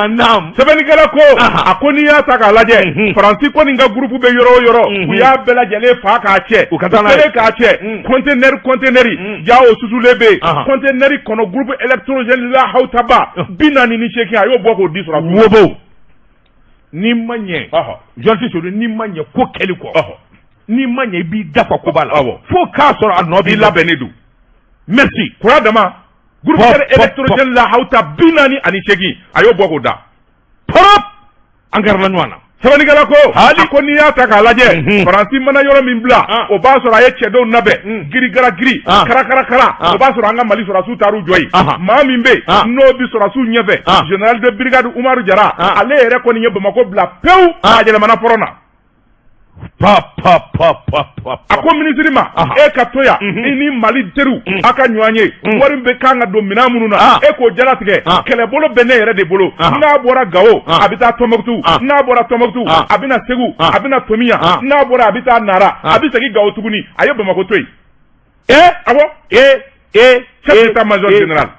Naam. Sɛbɛnnikɛla ko a ko n'i y'a ta k'a lajɛ, Faransi kɔni ka groupe bɛ yɔrɔ o yɔrɔ, u y'a bɛɛ lajɛlen fa k'a cɛ. U ka taa n'a ye. U kɛlen k'a cɛ, conteneur conteneur ja o susulen bɛ yen. Conteneur kɔnɔ groupe électrogène la hawtaba 48, a y'o bɔ k'o di sɔrɔdasiw. Wobo. N'i ma ɲɛ. Journaliste Seydou, n'i ma ɲɛ ko kɛli kɔ. N'i ma ɲɛ, i b'i dafa koba la. Fo k'a sɔrɔ a nɔ b'i labɛnnen don. Merci. Kura dama. Groupe électrogène la hawta 48, a y'o bɔ k'o da. Pɔrɔp. An kɛra ɲɔgɔn na. Sɛbɛnnikɛla ko a ko n'i y'a ta k'a lajɛ, Faransi mana yɔrɔ min bila, o b'a sɔrɔ a ye cɛdenw labɛn, girigara giri, karakara kara, o b'a sɔrɔ an ka Mali sɔrɔdasiw taar'u jɔ yen. Maa min bɛ yen n'o bi sɔrɔdasiw ɲɛfɛ, général de brigade Umaru Jara, ale yɛrɛ kɔni ye Bamakɔ bila pewu, a yɛlɛmana pɔrɔn na. Pa pa pa pa pa. A ko minisiri ma, e ka to yan, i ni Mali teriw a ka ɲɔgɔn ye, wari bɛ kan ka don minɛn minnu na, e k'o jalatigɛ, kɛlɛbolo bɛ ne yɛrɛ de bolo. N'a bɔra Gawo, a bɛ taa Tɔnbɔkutu, n'a bɔra Tɔnbɔkutu, a bɛ na Segu, a bɛ na Tomiya, n'a bɔra a bɛ taa Nara, a bɛ segin Gawo tuguni. A ye Bamakɔ to yen. Awɔ. Chef d'état-major général.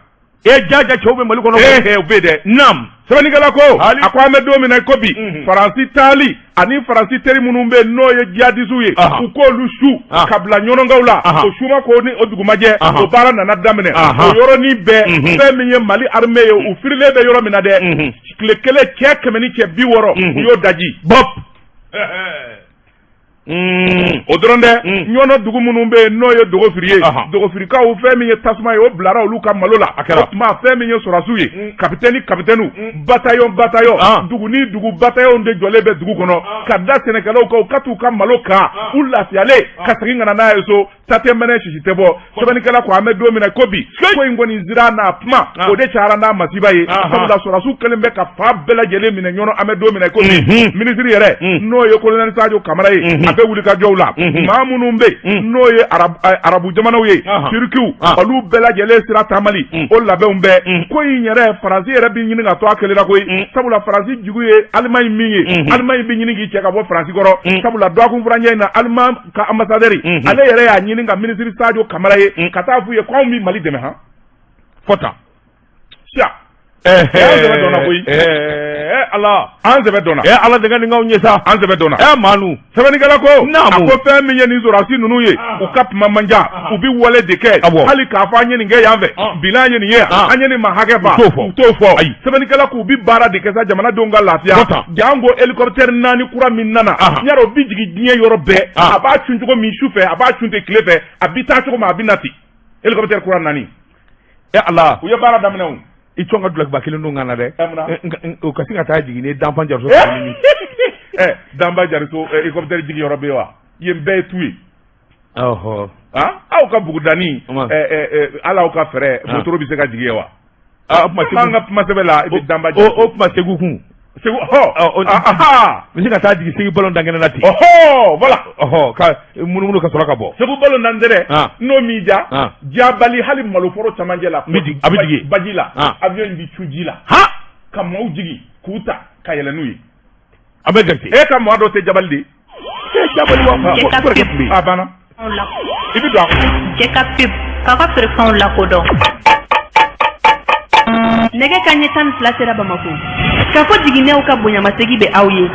E jaja cɛw bɛ Mali kɔnɔ. O bɛ dɛ. Naam. Sɛbɛnnikɛla ko a ko an bɛ don min na i ko bi, Faransi taali ani Faransi teri minnu bɛ yen n'o ye jihadisiw ye, u k'olu su ka bila ɲɔnɔnkaw la, o su ma ko ni o dugumajɛ, o baara nana daminɛ. O yɔrɔnin bɛɛ, fɛn min ye Mali armée ye, u firilen bɛ yɔrɔ min na dɛ, tile kelen cɛ 100 ni cɛ 60, u y'o daji. Bɔp. O dɔrɔn dɛ, ɲɔnɔ dugu minnu bɛ yen n'o ye dogofiri ye, dogofirikaw fɛn min ye tasuma ye, o bilara olu ka malo la. O tuma fɛn min ye sɔrɔdasiw ye, kapitɛni kapitɛniw, bataillon bataillon, dugu ni dugu bataillon de jɔlen bɛ dugu kɔnɔ ka da sɛnɛkɛlaw kan, u ka t'u ka malo kan u lafiyalen ka segin ka na n'a ye so. Ta tɛ mɛnɛ, sisi tɛ bɔ. Sɛbɛnnikɛla ko an bɛ don min na ko bi, ko in kɔni sira n'a kuma, o de cayara n'a masiba ye, sabula sɔrɔdasiw kɛlen bɛ ka fan bɛɛ lajɛlen minɛ ɲɔnɔ. An bɛ don min na ko bi, minisiri yɛrɛ n'o ye colonel Sadio Kamara ye, a bɛ wuli ka jɔw la. Maa minnu bɛ yen n'o ye arabu jamanaw ye, Turikiw, olu bɛɛ lajɛlen sira taamali o labɛnw bɛɛ. Ko in yɛrɛ, Faransi yɛrɛ bɛ ɲini ka to a kelen na koyi, sabula Faransi jugu ye Alimaɲi min ye, Alimaɲi bɛ ɲini k'i cɛ ka bɔ Faransi kɔrɔ, sabula dɔgɔkun furancɛ in na, Alimaɲi ka ambassadeur ale yɛrɛ y'a ɲini ka minisiri Sadio Kamara ye ka taa f'u ye k'anw bɛ Mali dɛmɛ han fɔ tan siya. An sɛbɛ dɔnna koyi. Ala. An sɛbɛ dɔnna. Ala de ka nin k'anw ye sa. An sɛbɛ dɔnna. Manu. Sɛbɛnnikɛla ko. Naamu. A ko fɛn min ye nin sɔrɔdasi ninnu ye. U ka kuma man ca. U bɛ wale de kɛ. Awɔ. Hali k'a fɔ an ye nin kɛ yan fɛ. Bilan ye nin ye. An ye nin maa hakɛ fa. U t'o fɔ. U t'o fɔ. Ayi. Sɛbɛnnikɛla ko u bɛ baara de kɛ sa jamanadenw ka lafiya. Kɔta. Janko hélicoptère 4 kura min nana. Yɔrɔ o bɛ jigin diɲɛ yɔrɔ bɛɛ. A b'a cun cogo min su fɛ, a b'a cun ten tile fɛ, a bɛ taa cogo min, a bɛ na ten. Hélicoptère kura 4. Ala. U ye baara daminɛ o. I cɔn ka dulokiba kelen don ka na dɛ. O ka se ka taa jigin ni Danfan Jariso. Danba Jariso hélicoptère jigin yɔrɔ bɛ yen wa? Yen bɛɛ ye tu ye. Ɔhɔ. Aw ka bugudani hali aw ka fɛɛrɛ motoro bɛ se ka jigin yen wa? O tuma Segu. An ka kuma sɛbɛn la i bɛ Danba Jariso. O tuma Segu kun. Segu hɔ. N bɛ se ka taa jigin Segu ballon dankɛnɛ la ten. Ɔhɔ voilà. Ɔhɔ ka munumunu ka sɔrɔ ka bɔ. Segu ballon dankɛnɛ. N'o m'i diya. Jabali hali maloforo camancɛ la. N bɛ jigin a bɛ jigin. Baji la. Avion in bɛ cun ji la. Ka maaw jigin k'u ta ka yɛlɛn n'u ye. A bɛ jate. E ka maa dɔ tɛ Jabali de ye. Jabali wa. A banna. I bɛ don a kɔnɔ. Cɛ ka pub k'a ka feerefɛnw lakodɔn. Nɛgɛ kanɲɛ 12 sera Bamakɔ. K'a fɔ jiginɛw ka bonyamasegin bɛ aw ye.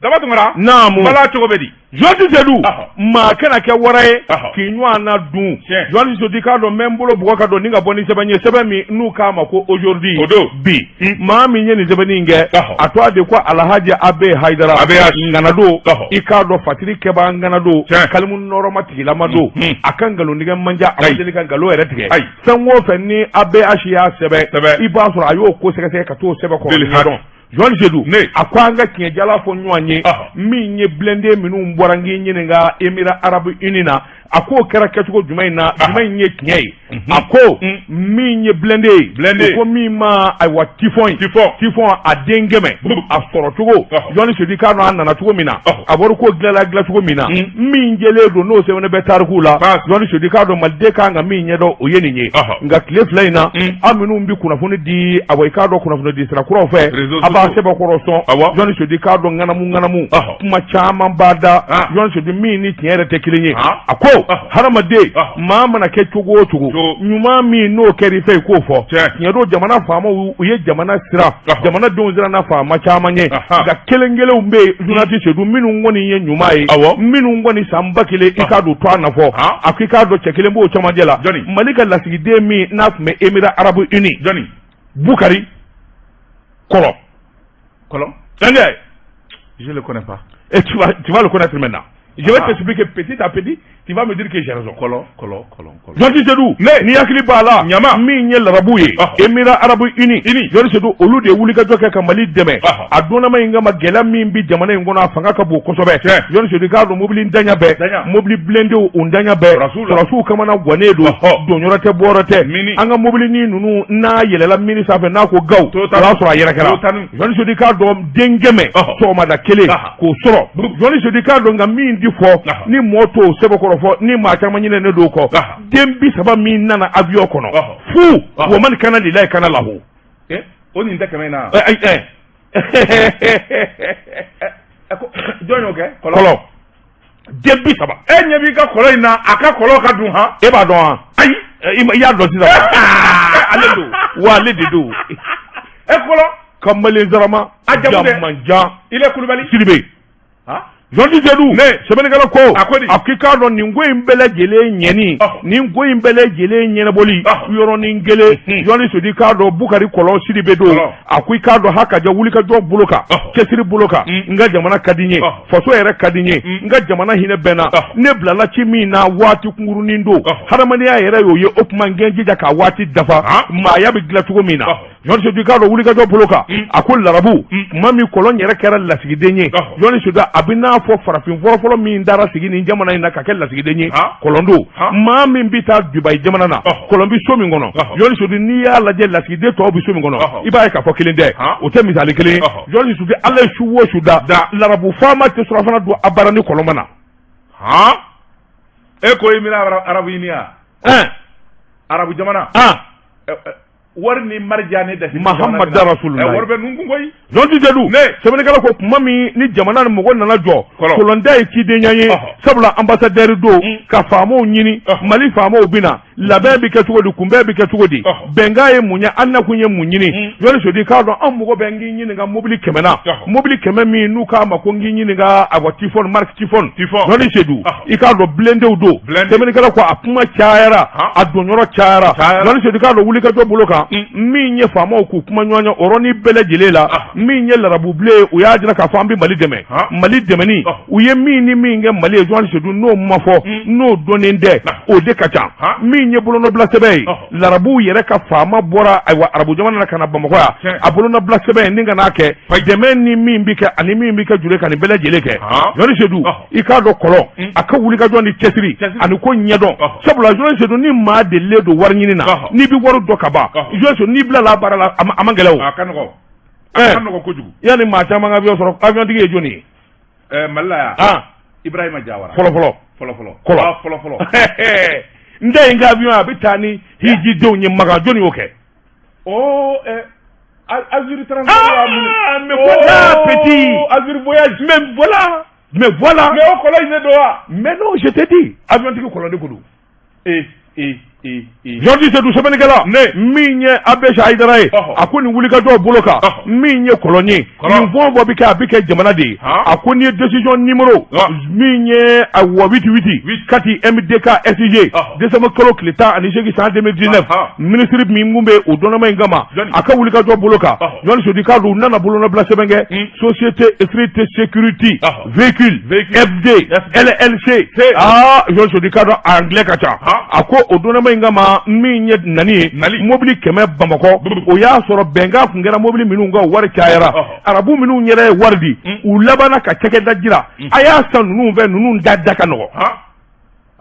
Daba Tunkara. Naamu. Bala cogo bɛ di? Journaliste Seydou. Maa kana kɛ wara ye. K'i ɲɔgɔn na dun. Journaliste Seydou k'a dɔn n bɛ n bolo bugɔ ka don ni ka bɔ ni sɛbɛn ye sɛbɛn min n'u k'a ma ko aujourd'hui. O don. Bi. Maa min ye nin sɛbɛnni in kɛ. A tɔgɔ de ko Alahaji Abe Hayidara. Abe ŋana don. I k'a dɔn fatiri kɛbaa ŋana don. Kalimu nɔrɔma tigilama don. A ka nkalontigɛ man ca a ma deli ka nkalon yɛrɛ tigɛ. Ayi. Fɛn o fɛn ni ABH y'a sɛbɛn. I b'a sɔrɔ a y'o ko sɛgɛsɛgɛ ka t'o sɛbɛn kɔrɔ ɲɛdɔn. Journaliste Seydou a ko an ka tiɲɛ jala fɔ ɲɔgɔn ye min ye blindé minnu bɔra n k'i ɲininka Émirats arabes unis na a k'o kɛra kɛcogo jumɛn in na jumɛn in ye tiɲɛ ye a ko min ye blindé ye blindé ko min ma ayiwa Typhoon ye Typhoon a den 100 a sɔrɔ cogo Journaliste Seydou k'a dɔn a nana cogo min na a bɔra ko dilanla dilan cogo min na min jɛlen don n'o sɛbɛnnen bɛ tarikuw la Journaliste Seydou k'a dɔn maliden kan ka min ɲɛdɔn o ye nin ye nka tile fila in na aw minnu bɛ kunnafoni di awa i k'a dɔn kunnafoni di sira kuraw fɛ a b'a sɛbɛnkɔrɔ sɔn Journaliste Seydou k'a dɔn ŋanamu ŋanamu kuma caman b'a da Journaliste Seydou min ni tiɲɛ yɛrɛ tɛ kelen ye a ko hadamaden maa mana kɛ cogo o cogo ɲuman min n'o kɛra i fɛ i k'o fɔ tiɲɛ don jamana faamaw u ye jamana siran jamanadenw siranna faama caman ɲɛ nka kelen kelenw bɛ yen Journaliste Seydou minnu kɔni ye ɲuman ye minnu kɔni san 1000 i k'a dɔn to a nafɔ a ko i k'a dɔn cɛ kelen b'o cɛmancɛ la Mali ka lasigiden min n'a tun bɛ Émirats arabes unis Bukari Kɔlɔ Kɔlɔ je le connais pas. Et tu vas le connaître maintenant. Je vais t'expliquer petit à petit, tu vas me dire que j'ai raison. Kɔlɔ kɔlɔ kɔlɔ kɔlɔ. Journaliste Seydou ni hakili b'a la ɲama min ye larabu ye Émirats arabes unis Journaliste Seydou olu de ye wulikajɔ kɛ ka Mali dɛmɛ a donnama in kama gɛlɛya min bɛ jamana in kɔnɔ a fanga ka bon kosɛbɛ Journaliste Seydou k'a dɔn mobili ntanya bɛɛ mobili blindéw u ntanya bɛɛ sɔrɔdasiw kamana gannen don donyɔrɔ tɛ bɔyɔrɔ tɛ an ka mobilinin ninnu n'a yɛlɛla mini sanfɛ n'a ko gaw o y'a sɔrɔ a yɛrɛkɛra Journaliste Seydou k'a dɔn den 100 sɔgɔmada kelen k'o sɔrɔ Journaliste Seydou k'a dɔn nka min di fɔ ni mɔɔ t'o sɛbɛkɔrɔ fɔ ni maa caman ɲinɛnen don o kɔ den 30 min nana avion kɔnɔ fu wa man kana lilayi kana lahu o nin tɛ kɛmɛ in na jɔn y'o kɛ kɔlɔ den 30 e ɲɛ b'i ka kɔlɔ in na a ka kɔlɔ ka dun han e b'a dɔn wa ayi i y'a dɔn sisan ale don wa ale de don e kɔlɔ kamalen zarama a jamu dɛ jamanjan ile Kulubali Sidibe Journaliste Seydou sɛbɛnnikɛla ko a ko di a k'i k'a dɔn nin ko in bɛɛ lajɛlen ɲɛni nin ko in bɛɛ lajɛlen ɲɛnabɔli yɔrɔnin kelen Journaliste Seydou k'a dɔn Bukari Kɔlɔ Sidibe don a ko i k'a dɔn hakaja wulikajɔ bolo kan cɛsiri bolo kan n ka jamana ka di n ye faso yɛrɛ ka di n ye n ka jamana hinɛ bɛ n na ne bilala ci min na waati kunkurunin don hadamadenya yɛrɛ y'o ye o tuma n kɛ n jija k'a waati dafa maaya bɛ dilan cogo min na Journaliste Seydou k'a dɔn wulikajɔ bolo kan a ko larabu tuma min Kɔlɔn yɛrɛ kɛra lasigiden ye Journaliste Seydou a bɛ n'a fɔ farafin fɔlɔfɔlɔ min dara sigi nin jamana in na ka kɛ lasigiden ye Kɔlɔn don maa min bɛ taa Dubayi jamana na Kɔlɔn bɛ so min kɔnɔ Journaliste Seydou n'i y'a lajɛ lasigiden tɔw bɛ so min kɔnɔ i b'a ye k'a fɔ kelen tɛ o tɛ misali kelen ye Journaliste Seydou Ala ye su o su da larabu faama tɛ surafana dun abada ni Kɔlɔn ma na. E ko Émirats arabes unis arabu jamana. Wari ni marija ne da Mahamadu Rasulullah wari bɛ ninnu kun koyi. Journaliste Seydou sɛbɛnnikɛla ko tuma min ni jamana ni mɔgɔ nana jɔ Kɔlɔn da ye cidenya ye sabula ambassadeur don ka faamaw ɲini Mali faamaw bɛ na Labɛn bɛ kɛ cogo di, kunbɛn bɛ kɛ cogo di, bɛnkan ye mun ye, an nakun ye mun ɲini? Jɔni Sedu, k'a dɔn an mago bɛ n k'i ɲininka mobili 100 na, mobili 100 min n'u k'a ma ko n k'i ɲininka, awa, Tifon, marque Tifon. Jɔni Sedu, i k'a dɔn blindéw don. Sɛbɛnnikɛla ko a kuma cayara, a donyɔrɔ cayara. Jɔni Sedu, k'a dɔn wulikajɔ bolo kan, min ye faamaw k'u kuma ɲɔgɔn ye o yɔrɔnin bɛɛ lajɛlen la, min ye larabubilen ye, u y'a jira k'a fɔ an bɛ Mali dɛmɛ. Mali dɛmɛni, u ye min ni min kɛ Mali ye, Jɔni Sedu, n'o ma fɔ, n'o dɔnnen tɛ, o de ka ca. Min ye bolonɔbila sɛbɛn ye, larabuw yɛrɛ ka faama bɔra, ayiwa, arabu jamana na ka na Bamakɔ yan, a bolonɔbila sɛbɛn ye ni ka n'a kɛ dɛmɛ ni min bɛ kɛ ani min bɛ kɛ juru ka nin bɛɛ lajɛlen kɛ. Jɔni Sedu, i k'a dɔn kɔlɔn a ka wulikajɔ ni cɛsiri ani ko ɲɛdɔn, sabula Jɔni Sedu, ni maa delilen don wari ɲini na, n'i bɛ wari dɔn ka ban, Jɔni Sedu, n'i bilala a baara la, a man gɛlɛn o. A ka nɔgɔn, a ka nɔgɔn kojugu. Yanni maa caman ka avion sɔrɔ, avion tigi ye jɔni ye? Mali la yan, Ibrahima Jawara. Fɔlɔ fɔlɔ. Fɔlɔ fɔlɔ. Kɔlɔ. Fɔlɔ fɔlɔ. N tɛ n ka avion, a bɛ taa ni hijidenw ye Makan, jɔni y'o kɛ? Oh, Azur Transport. Ah, mais voilà, petit. Azur Voyage. Mais voilà. Mais voilà. Mais o kɔlɔn in de don wa? Mais non, je te dis. Avion tigi kɔlɔn de ko don. Eh, eh, eh, eh. Jɔni Sedu, sɛbɛnnikɛla. Ne. Min ye Abeche Hayidara ye. A ko nin wulikajɔ bolo kan. Min ye kɔlɔn ye. Nin fɛn o fɛn bɛ kɛ, a bɛ kɛ jamana de ye. A ko nin ye décision numéro min ye, awa, 88 Kati MDK SG, décembre kalo tile 18 san 2019, ministre min kun bɛ o dɔnnama in kama, a ka wulikajɔ bolo kan, Jɔni Sedu, k'a dɔn u nana bolonɔbila sɛbɛn kɛ, société Street Security Véhicule FD LLC. Aa, Jɔni Sedu, k'a dɔn anglais ka ca. A ko o dɔnnama in kama, min ye nani ye mobili 100 Bamakɔ, o y'a sɔrɔ bɛnkan kun kɛra mobili minnu kan, wari cayara. Arabu minnu yɛrɛ ye wari di, u labanna ka cakɛda jira, a y'a san ninnu fɛ, ninnu da da ka nɔgɔ.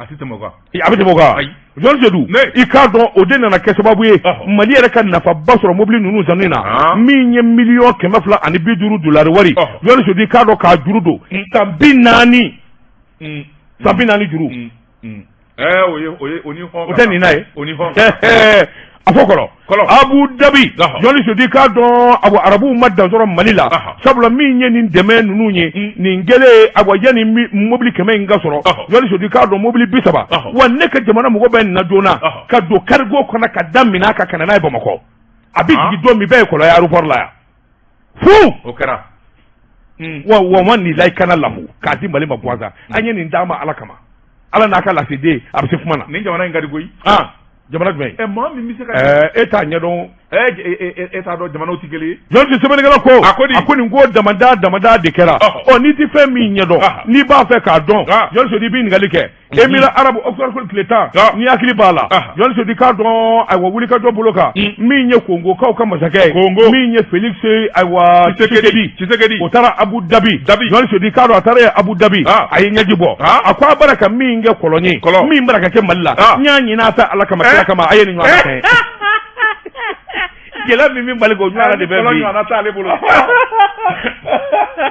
A tɛ tɛmɛ o kan. A bɛ tɛmɛ o kan. Jɔni Sedu, i k'a dɔn o de nana kɛ sababu ye Mali yɛrɛ ka nafaba sɔrɔ mobili ninnu sanni na, min ye 250 miliyɔn dolari wari. Jɔni Sedu, i k'a dɔn k'a juru don san 40, san 40 juru. O ye o ye o ni hɔn. O tɛ nin na ye. O ni hɔn. A fɔ kɔrɔ Abu Dhabi. Jɔni Sedu, k'a dɔn awa, arabuw ma dan sɔrɔ Mali la, sabula min ye nin dɛmɛ ninnu ye, nin kɛlen, awa, yanni mobili 100 in ka sɔrɔ, Jɔni Sedu, k'a dɔn mobili 30, wa ne ka jamana mɔgɔ bɛ nin na joona ka don cargo kɔnɔ ka da minɛn kan ka na n'a ye Bamakɔ. A bɛ jigin don min, bɛɛ ye kɔlɔn ye aéroport la yan fu. O kɛra. Wa wa ma nin layikana lahu k'a di Mali ma gansan. An ye nin d'a ma Ala kama, Ala n'a ka laseden, a bɛ se kuma na. Nin jamana in ka di koyi. Jamana jumɛn? Ɛ, maa min bɛ se ka. Ɛ, e t'a ɲɛdɔn. Ɛ, e t'a dɔn, jamanaw tɛ kelen ye. Jɔn sɛbɛnnikɛla ko. A ko di? A ko nin ko damada damada de kɛra. Ɔ, n'i ti fɛn min ɲɛdɔn, n'i b'a fɛ k'a dɔn, Jɔn Sedu, i bɛ ɲininkali kɛ. Émirats arabes octobre tile 10, n'i hakili b'a la, Jɔn Sedu, k'a dɔn, ayiwa, wulikajɔ bolo kan, min ye Kongokaw ka masakɛ ye, Kongo, min ye Félix, ayiwa, Tshisekedi, Tshisekedi, o taara Abu Dhabi. Jɔn Sedu, k'a dɔn a taara yen Abu Dhabi, a ye ɲɛji bɔ. A ko a bara ka min kɛ kɔlɔn ye, min bara ka kɛ Mali la, n y'a ɲini a fɛ Ala kama, kira kama, a ye nin ɲɔgɔn kɛ. Gɛlɛya min bɛ Mali kan, o ɲɔgɔn de bɛ bi. Kɔlɔn t'ale bolo.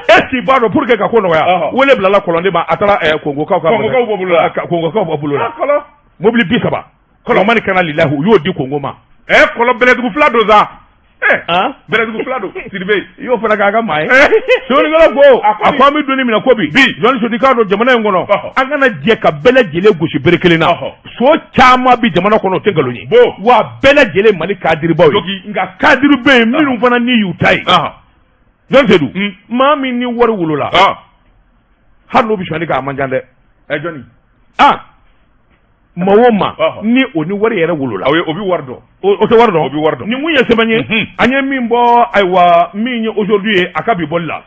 Est ce que i b'a dɔn, pour que ka ko nɔgɔya, wele bilala kɔlɔn ma, a taara Kongokaw ka Kongokaw bɔ bolo la. Kongokaw bɔ bolo la. Mobili 30, kɔlɔn mani kana lilahu, u y'o di Kongo ma. Ɛ, kɔlɔn bɛlɛdugu fila don sa. Bɛlɛdugu fila don, Sidibe. I y'o fana k'a ka maa ye. Sɛbɛnnikɛla ko a ko an bɛ don min na ko bi, Jɔni Sedu, k'a dɔn jamana in kɔnɔ, an kana jɛ ka bɛɛ lajɛlen gosi bere kelen na. So caman bi jamana kɔnɔ, o tɛ nkalon ye. Wa bɛɛ lajɛlen Mali kadiribaw ye, nka kadiri bɛ yen minnu fana ni y'u ta ye. Jɔni Sedu, maa min ni wari wolola, hali n'o bɛ sonyali kɛ, a man ca dɛ. Ɛ, jɔni? Maa o maa ni o ni wari yɛrɛ wolola, o bɛ wari dɔn. O tɛ wari dɔn. O bɛ wari dɔn. Nin mun ye sɛbɛn ye, an ye min bɔ, ayiwa, min ye Aujourd'hui ye, a ka bi bɔli la.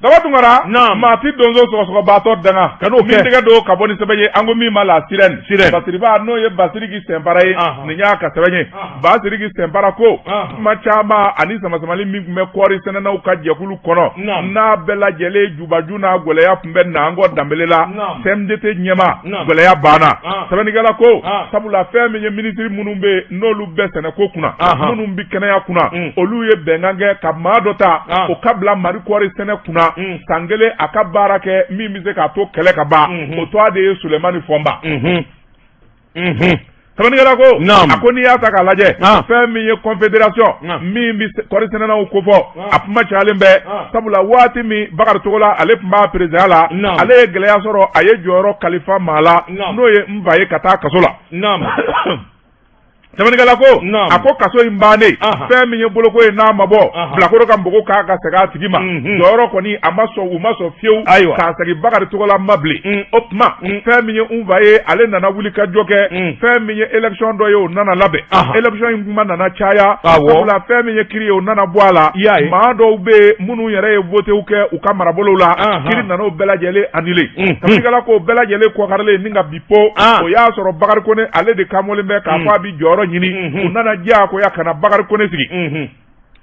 Daba Tunkara. Naam. Maa ti donso sɔgɔsɔgɔbaatɔ danga. Ka n'o kɛ. Min tɛgɛ don ka bɔ ni sɛbɛn ye, an ko min ma la sirène. Sirène. Basiriba, n'o ye Basiriki Sɛnpara ye. Nin y'a ka sɛbɛn ye. Basiriki Sɛnpara ko. Kuma caman ani samasamali min tun bɛ kɔɔri sɛnɛnaw ka jɛkulu kɔnɔ. N'a bɛɛ lajɛlen jubaju n'a gɛlɛya tun bɛ na an kɔ Danbele la. CMDT ɲɛmaa. Gɛlɛya banna. Sɛbɛnnikɛla ko. Sabula fɛn min ye minisiri minnu bɛ yen, n'olu bɛ sɛnɛko kunna, minnu bɛ kɛnɛya kunna, olu ye bɛnkan kɛ ka maa dɔ ta, o ka bila Mali kɔɔri sɛnɛ kunna san kelen, a ka baara kɛ min bɛ se k'a to kɛlɛ ka ban. O tɔgɔ de ye Sulemani Fɔnba. Sɛbɛnnikɛla ko, a ko n'i y'a ta k'a lajɛ, fɛn min ye confédération min bɛ kɔɔri sɛnɛnaw kofɔ, a kuma cayalen bɛ, sabula waati min Bakari Togola ale tun b'a président la, ale ye gɛlɛya sɔrɔ, a ye jɔyɔrɔ kalifa maa la, n'o ye Nfa ye, ka taa kaso la. Sɛbɛnnikɛla ko, a ko kaso in bannen, fɛn min ye boloko ye, n'a ma bɔ bilakoro ka npogo k'a ka segin a tigi ma, jɔyɔrɔ kɔni a ma sɔn, u ma sɔn fiyewu k'a segin Bakari Togola ma bilen. O tuma, fɛn min ye Nfa ye, ale nana wuli ka jɔ kɛ. Fɛn min ye élection dɔ ye, o nana labɛn. Élection in kuma nana caya, sabula fɛn min ye kiri ye, o nana bɔ a la. Maa dɔw bɛ yen minnu yɛrɛ ye votew kɛ u ka marabolow la, kiri nana o bɛɛ lajɛlen annulé. Sɛbɛnnikɛla ko, o bɛɛ lajɛlen kɔkarilen ni ka bi po, o y'a sɔrɔ Bakari Kone ale de kamɔlen bɛ k'a fɔ a bɛ jɔyɔrɔ ɲini. U nana diyagoya ka na Bakari Kone sigi.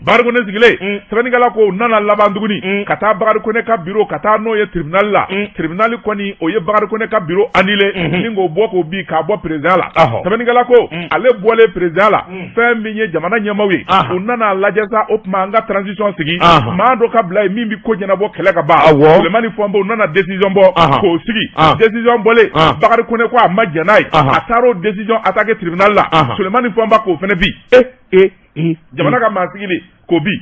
Bakari Kone sigilen, sɛbɛnnikɛla ko, u nana laban tuguni ka taa Bakari Kone ka bureau, ka taa n'o ye tribunal la. Tribunal kɔni, o ye Bakari Kone ka bureau annulé ni k'o bɔ, k'o bin, k'a bɔ président la. Sɛbɛnnikɛla ko, ale bɔlen président la, fɛn min ye jamana ɲɛmaaw ye, u nana lajɛ sa. O tuma, an ka transition sigi, maa dɔ ka bila yen min bɛ ko ɲɛnabɔ, kɛlɛ ka ban. Sulemani Fɔnba, u nana décision bɔ k'o sigi. Décision bɔlen, Bakari Kone ko a ma jɛn n'a ye, a taara o décision attaqué tribunal la. Sulemani Fɔnba k'o fana bin, jamana ka maa sigili k'o bin.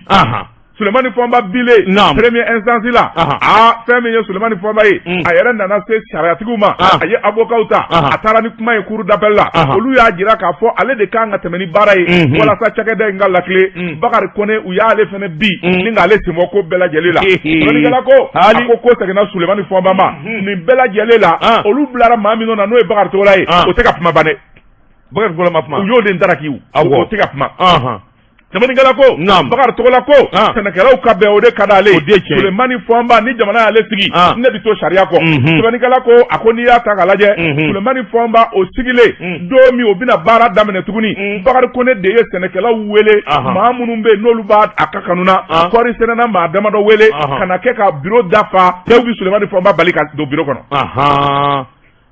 Sulemani Fɔnba bilen premier instance la, aa, fɛn min ye Sulemani Fɔnba ye, a yɛrɛ nana se sariyatigiw ma, a ye avocat ta, a taara ni kuma ye cour d'appel la. Olu y'a jira k'a fɔ ale de kan ka tɛmɛ ni baara ye walasa cakɛda in ka lakile. Bakari Kone, u y'ale fana bin ni k'ale senbɔ ko bɛɛ lajɛlen la. Sɛbɛnnikɛla ko, a ko ko seginna Sulemani Fɔnba ma. Nin bɛɛ lajɛlen la, olu bilara maa min na, n'o ye Bakari Togola ye, o tɛ ka kuma ban dɛ. Bakari Togola ma kuma. U y'o de daraki, o tɛ ka kuma. Sɛbɛnnikɛla ko, Bakari Togola ko sɛnɛkɛlaw ka bɛn, o de ka d'ale. Sulemani Fɔnba, ni jamana y'ale sigi, ne bɛ to sariya kɔ. Sɛbɛnnikɛla ko, a ko n'i y'a ta k'a lajɛ, Sulemani Fɔnba o sigilen don min o bɛna baara daminɛ tuguni, Bakari Kone de ye sɛnɛkɛlaw wele, maa minnu bɛ yen n'olu b'a a ka kanu na, kɔɔri sɛnɛna maa damadɔ wele ka na kɛ ka bureau dafa. Cɛw bɛ Sulemani Fɔnba bali ka don bureau kɔnɔ.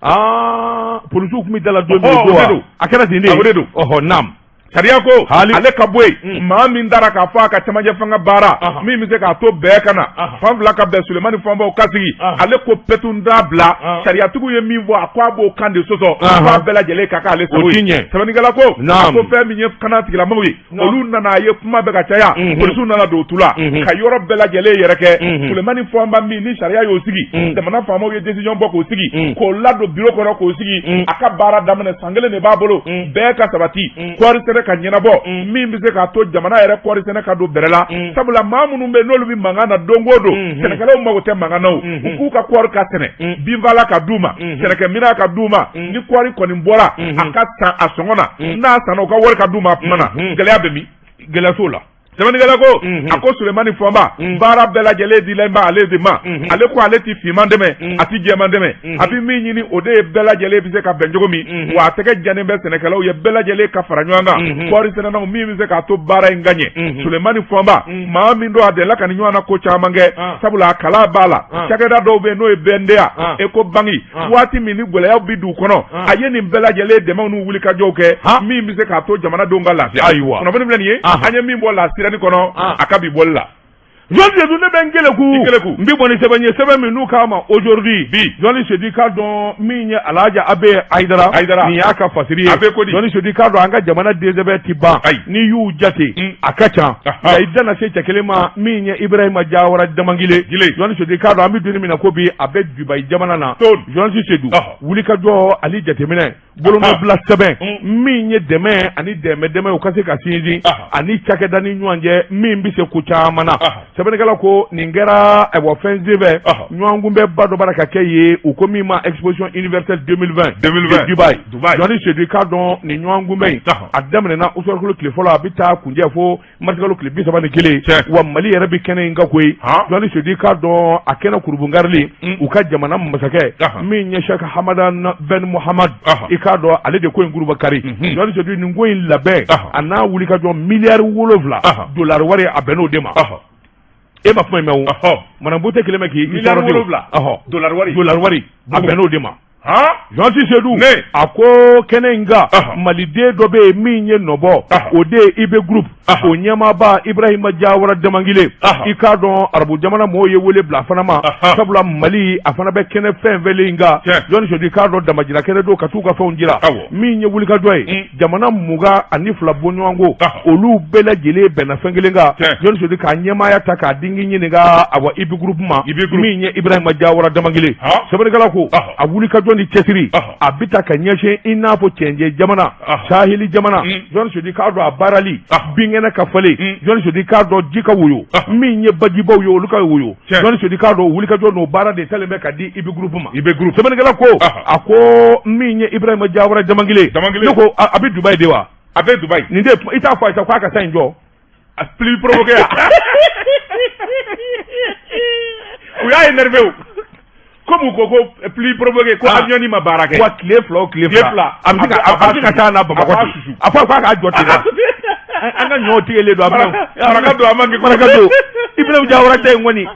Aa, polisiw tun bɛ da la don min, a kɛra ten de. O de don. Ɔhɔ, naam. Sariya ko, ale ka bɔ yen. Maa min dara k'a fɔ a ka camancɛ fanga baara min bɛ se k'a to bɛɛ ka na, fan fila ka bɛn, Sulemani Fɔnbaw ka sigi, ale ko pɛtun da bila. Sariyatigiw ye min fɔ, a ko a b'o kan de sɔsɔ, k'a bɛɛ lajɛlen ka k'ale sago ye. Sɛbɛnnikɛla ko, a ko fɛn min ye kana tigilamaw ye, olu nana a ye kuma bɛ ka caya, polisiw nana don tu la ka yɔrɔ bɛɛ lajɛlen yɛrɛ kɛ. Sulemani Fɔnba min ni sariya y'o sigi, jamana faamaw ye décision bɔ k'o sigi, k'o ladon bureau kɔnɔ, k'o sigi, a ka baara daminɛ. San kelen de b'a bolo, bɛɛ ka sabati, kɔɔri sɛnɛ ka ɲɛnabɔ, min bɛ se k'a to jamana yɛrɛ kɔɔri sɛnɛ ka don bɛrɛ la, sabula maa minnu bɛ yen n'olu bɛ mankan na don o don, sɛnɛkɛlaw mago tɛ mankan na. O u k'u ka kɔɔri ka sɛnɛ, binfagalan ka d'u ma, sɛnɛkɛminɛn ka d'u ma. Ni kɔɔri kɔni bɔra, a ka san a sɔngɔ na. N'a sanna, u ka wari ka d'u ma a tuma na. Gɛlɛya bɛ min? Gɛlɛya t'o la. Sɛbɛnnikɛla ko, a ko Sulemani Fɔnba, baara bɛɛ lajɛlen dilen bɛ ale de ma. Ale ko ale ti finman dɛmɛ, a ti jɛman dɛmɛ. A bɛ min ɲini, o de ye bɛɛ lajɛlen bɛ se ka bɛn cogo min wa a tɛgɛ janen bɛ sɛnɛkɛlaw ye, bɛɛ lajɛlen ka fara ɲɔgɔn kan, kɔɔri sɛnɛnaw, min bɛ se k'a to baara in ka ɲɛ. Sulemani Fɔnba, maa min don, a delila ka nin ɲɔgɔn na ko caman kɛ, sabula a kala b'a la. Cakɛda dɔw bɛ yen n'o ye BNDA, Ecobank, waati min ni gɛlɛyaw bɛ dugu kɔnɔ, a ye nin bɛɛ lajɛlen dɛmɛw n'u wulikajɔw kɛ min bɛ se k'a to jamanadenw ka lafiya. Ayiwa, kunnafoni filɛ nin ye, an ye min bɔ La Sirène kɔnɔ, a ka bi bɔli la. Jɔn Sedu, ne bɛ n keleku n bɛ bɔ ni sɛbɛn ye, sɛbɛn min n'u k'a ma Aujourd'hui. Bi, Jɔnni Sedu, k'a dɔn min ye Alhaji Abe Hayidara. Hayidara. Nin y'a ka fasiri ye. Abe ko di? Jɔnni Sedu, k'a dɔn an ka jamana densɛbɛn ti ban. Ayi. N'i y'u jate, a ka ca, nka i dan na se cɛ kelen ma min ye Ibrahima Jawara Damangile. Gile. Jɔnni Sedu, k'a dɔn an bɛ don min na ko bi, a bɛ Dubayi jamana na. Jɔnni Sedu, wulikajɔ ani jateminɛ, bolonɔbila sɛbɛn min ye dɛmɛ ani dɛmɛ dɛmɛ u ka se ka sinsin ani cakɛda ni ɲɔgɔn cɛ min bɛ se ko caman na. Sɛbɛnnikɛla ko nin kɛra, ayiwa, fɛn senfɛ ɲɔgɔnkunbɛnba dɔ b'a ka kɛ ye, u ko min ma Exposition universelle 2020 2020 Dubaï. Dubaï. Jɔnni Sedu, k'a dɔn nin ɲɔgɔnkunbɛn in, a daminɛna utukalo tile fɔlɔ, a bɛ taa kuncɛ fo marisikalo tile 31. Wa Mali yɛrɛ bɛ kɛnɛ in kan koyi. Jɔnni Sedu, k'a dɔn a kɛnɛ kurunbonkarili, u ka jamana masakɛ min ye Cheikh Hamadan Ben Muhamad, i k'a dɔn ale de ko in kurunbonkari. Jɔnni Sedu, nin ko in labɛn a n'a wulikajɔ, miliyari 7 dolari wari, a bɛnn'o de ma. E ma kuma in mɛn o, manabu tɛ kelen bɛ k'i Miliyari 7 dolari wari. Dolari wari, a bɛnn'o de ma. Journaliste Seydou a ko kɛnɛ in kan maliden dɔ bɛ yen min ye nɔbɔ o de ye IB Group o ɲɛmaaba Ibrahima Jawara Damangile i k'a dɔn arabu jamana mɔgɔw ye wele bila a fana ma sabula Mali a fana bɛ kɛnɛ fɛn fɛn in kan Journaliste Seydou i k'a dɔn damajira kɛnɛ don ka t'u ka fɛnw jira min ye wulikajɔ ye jamana 22 bɔɲɔgɔnko olu bɛɛ lajɛlen bɛnna fɛn kelen kan Journaliste Seydou k'a ɲɛmaaya ta k'a di ɲininka awa IB Group ma min ye Ibrahima Jawara Damangile sɛbɛnnikɛla ko a wulikajɔ ni cɛsiri a bɛ ta ka ɲɛsin i n'a fɔ cɛncɛn jamana saheli jamana Journaliste Seydou k'a dɔn a baarali binkɛnɛ ka falen Journaliste Seydou k'a dɔn ji ka woyo min ye bajibaw ye olu ka woyo Journaliste Seydou k'a dɔn wulikajɔ n'o baara de talen bɛ ka di IB Group ma IB Group sɛbɛnnikɛla ko a ko min ye Ibrahima Jawara Damangile ne ko a bɛ Dubayi de wa a bɛ Dubayi nin de i t'a fɔ a ye sa k'a ka taa in jɔ a pluie provoquée u y'a énervé o comme u ko ko pluie provoquée ko avion ni ma baara kɛ wa tile fila o tile fila a bɛ se ka taa n'a Bamakɔ ten a fɔ k'a k'a jɔ ten an ka ɲɔ tigɛlen don a bɛna maraka don a ma kɛ maraka don Ibrahima Jawara ta in kɔni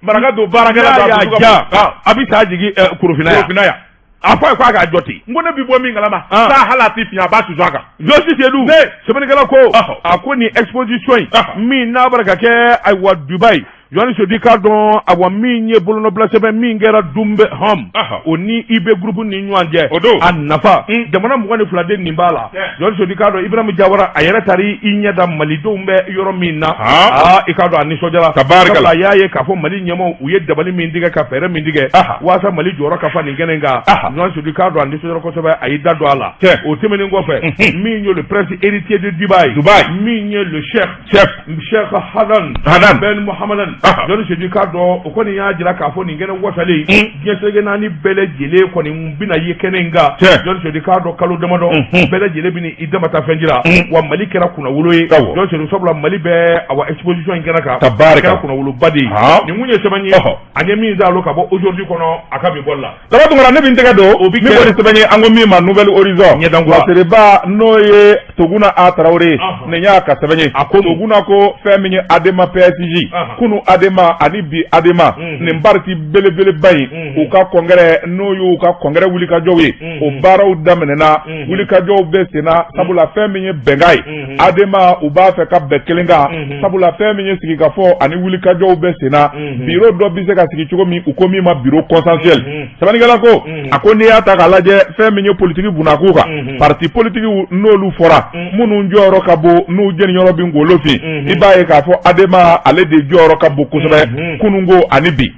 maraka don baarakɛla y'a ja a bɛ taa jigin Korofina yan a fɔ a ye k'a k'a jɔ ten n ko ne bi bɔ min kalama saa hali a tɛ fiɲɛ a b'a susu a kan Journaliste Seydou sɛbɛnnikɛla ko a ko nin exposition in min n'a bɔra ka kɛ ayiwa Dubayi Journaliste Seydou k'a dɔn awa min ye bolonɔbila sɛbɛn min kɛra Dumbe Home o ni IB Group ni ɲɔgɔn cɛ o don a nafa jamana 22 de nin b'a la Journaliste Seydou k'a dɔn Ibrahima Jawara a yɛrɛ taara i ɲɛ da malidenw bɛ yɔrɔ min na aa i k'a dɔn a nisɔndiyara tabarikala a y'a ye k'a fɔ Mali ɲɛmaaw u ye dabali min tigɛ ka fɛɛrɛ min tigɛ waasa Mali jɔyɔrɔ ka fa nin kɛnɛ in kan Journaliste Seydou k'a dɔn a nisɔndiyara kosɛbɛ a y'i da don a la o tɛmɛnen kɔfɛ min ye le prince héritier de Dubaï Dubaï min ye le cheikh chef Cheikh Hadan Hadan Ben Mohammedan Journaliste Seydou k'a dɔn o kɔni y'a jira k'a fɔ nin kɛnɛ wasalen diɲɛ seleke naani bɛɛ lajɛlen kɔni bɛna ye kɛnɛ in kan Journaliste Seydou k'a dɔn kalo damadɔ bɛɛ lajɛlen bɛna i damata fɛn jira wa Mali kɛra kunnawolo ye Journaliste Seydou sabula Mali bɛ awa exposition in kɛnɛ kan tabarika kɛra kunnawoloba de ye nin kun ye sɛbɛn ye an ye min zalo ka bɔ Aujourd'hui kɔnɔ a ka bi bɔli la Daba Tunkara ne bɛ n tɛgɛ don o bɛ kɛ sɛbɛn ye an ko min ma Nouvel Horizon ɲɛdankura Sereba n'o ye Toguna A Tarawele ye nin y'a ka sɛbɛn ye a ko Toguna ko fɛn min ye ADEMA PSG kunu ADEMA ani bi ADEMA nin parti belebeleba in u ka congrès n'o y'u ka congrès wulikajɔw ye o baaraw daminɛna wulikajɔw bɛ senna sabula fɛn min ye bɛnkan ye ADEMA u b'a fɛ ka bɛn kelen kan sabula fɛn min ye sigikafɔ ani wulikajɔw bɛ senna bureau dɔ bɛ se ka sigi cogo min u ko min ma bureau consensuel sɛbɛnnikɛla ko a ko n'i y'a ta k'a lajɛ fɛn min ye politiki bunakun kan parti politikiw n'olu fɔra minnu jɔyɔrɔ ka bon n'u jeniyɔrɔ bɛ ngolo fin i b'a ye k'a fɔ ADEMA ale de jɔyɔrɔ ka bon kosɛbɛ kununko ani bi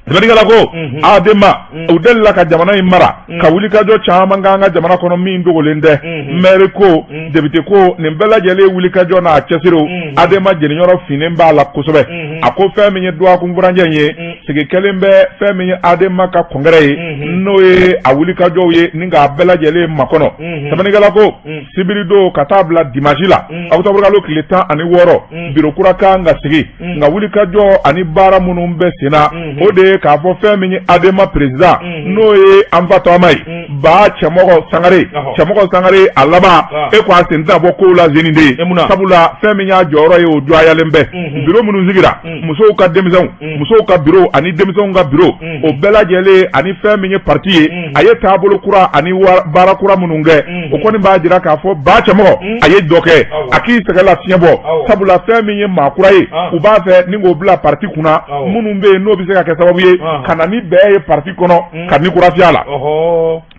sɛbɛnnikɛla ko ADEMA u delila ka jamana in mara ka wulikajɔ caman k'an ka jamana kɔnɔ min dogolen tɛ maire ko député ko nin bɛɛ lajɛlen wulikajɔ n'a cɛsiriw ADEMA jeniyɔrɔ finnen b'a la kosɛbɛ a ko fɛn min ye dɔgɔkun furancɛ in ye sigi kɛlen bɛ fɛn min ye ADEMA ka congrès ye n'o ye a wulikajɔw ye ni k'a bɛɛ lajɛlen makɔnɔ sɛbɛnnikɛla ko sibiridon ka taa bila dimanche la octobre kalo tile 16 bureau kura kan ka sigi nka wulikajɔ ani baara minnu bɛ senna o de ye k'a fɔ fɛn min ye ADEMA président n'o ye an fa tɔgɔma ye ba Cɛmɔgɔ Sangare Cɛmɔgɔ Sangare a laban e ko a sen tɛna bɔ kow la zeni de ye sabula fɛn min y'a jɔyɔrɔ ye o dɔgɔyalen bɛ bureau minnu sigira musow ka denmisɛnw musow ka bureau ani denmisɛnw ka bureau o bɛɛ lajɛlen ani fɛn min ye parti ye a ye taabolo kura ani baara kura minnu kɛ o kɔni b'a jira k'a fɔ ba Cɛmɔgɔ a ye dɔ kɛ a k'i sɛgɛn lafiɲɛ bɔ sabula fɛn min ye maa kura ye u b'a fɛ ni k'o bila parti kunna minnu bɛ yen n'o bɛ se ka kɛ sababu ye ka na ni bɛn ye parti kɔnɔ ka ni kura fiyɛ a la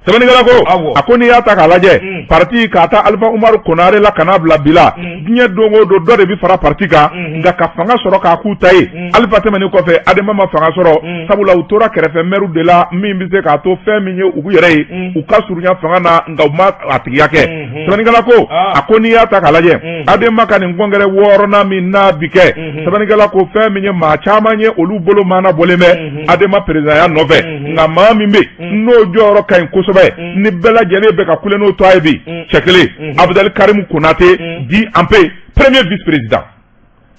sɛbɛnnikɛla ko a ko n'i y'a ta k'a lajɛ mm. parti k'a ta Alifa Umaru Konare la ka n'a bila bi la mm. diɲɛ don o don dɔ de bɛ fara parti kan mm-hmm. nka ka fanga sɔrɔ k'a k'u ta ye mm. Alifa tɛmɛnen kɔfɛ Adema ma fanga sɔrɔ sabula u tora kɛrɛfɛ mɛriw de la min bɛ se k'a to fɛn min ye u yɛrɛ ye u ka surunya fanga na nka u ma a tigiya kɛ mm-hmm. sɛbɛnnikɛla ko ah. a ko n'i y'a ta k'a lajɛ Adema ka nin congrès wɔɔrɔnan min n'a bi kɛ mm-hmm. sɛbɛnnikɛla ko fɛn min ye maa caman ye olu bolo maana bɔlen bɛ Adema perezidanya nɔfɛ nka maa min bɛ n'o jɔyɔrɔ ka ɲi kosɛbɛ ni bɛɛ lajɛlen bɛ ka kule n'o tɔgɔ ye bi cɛ kelen Abudali Karimu Konate dit Anpe premier vice président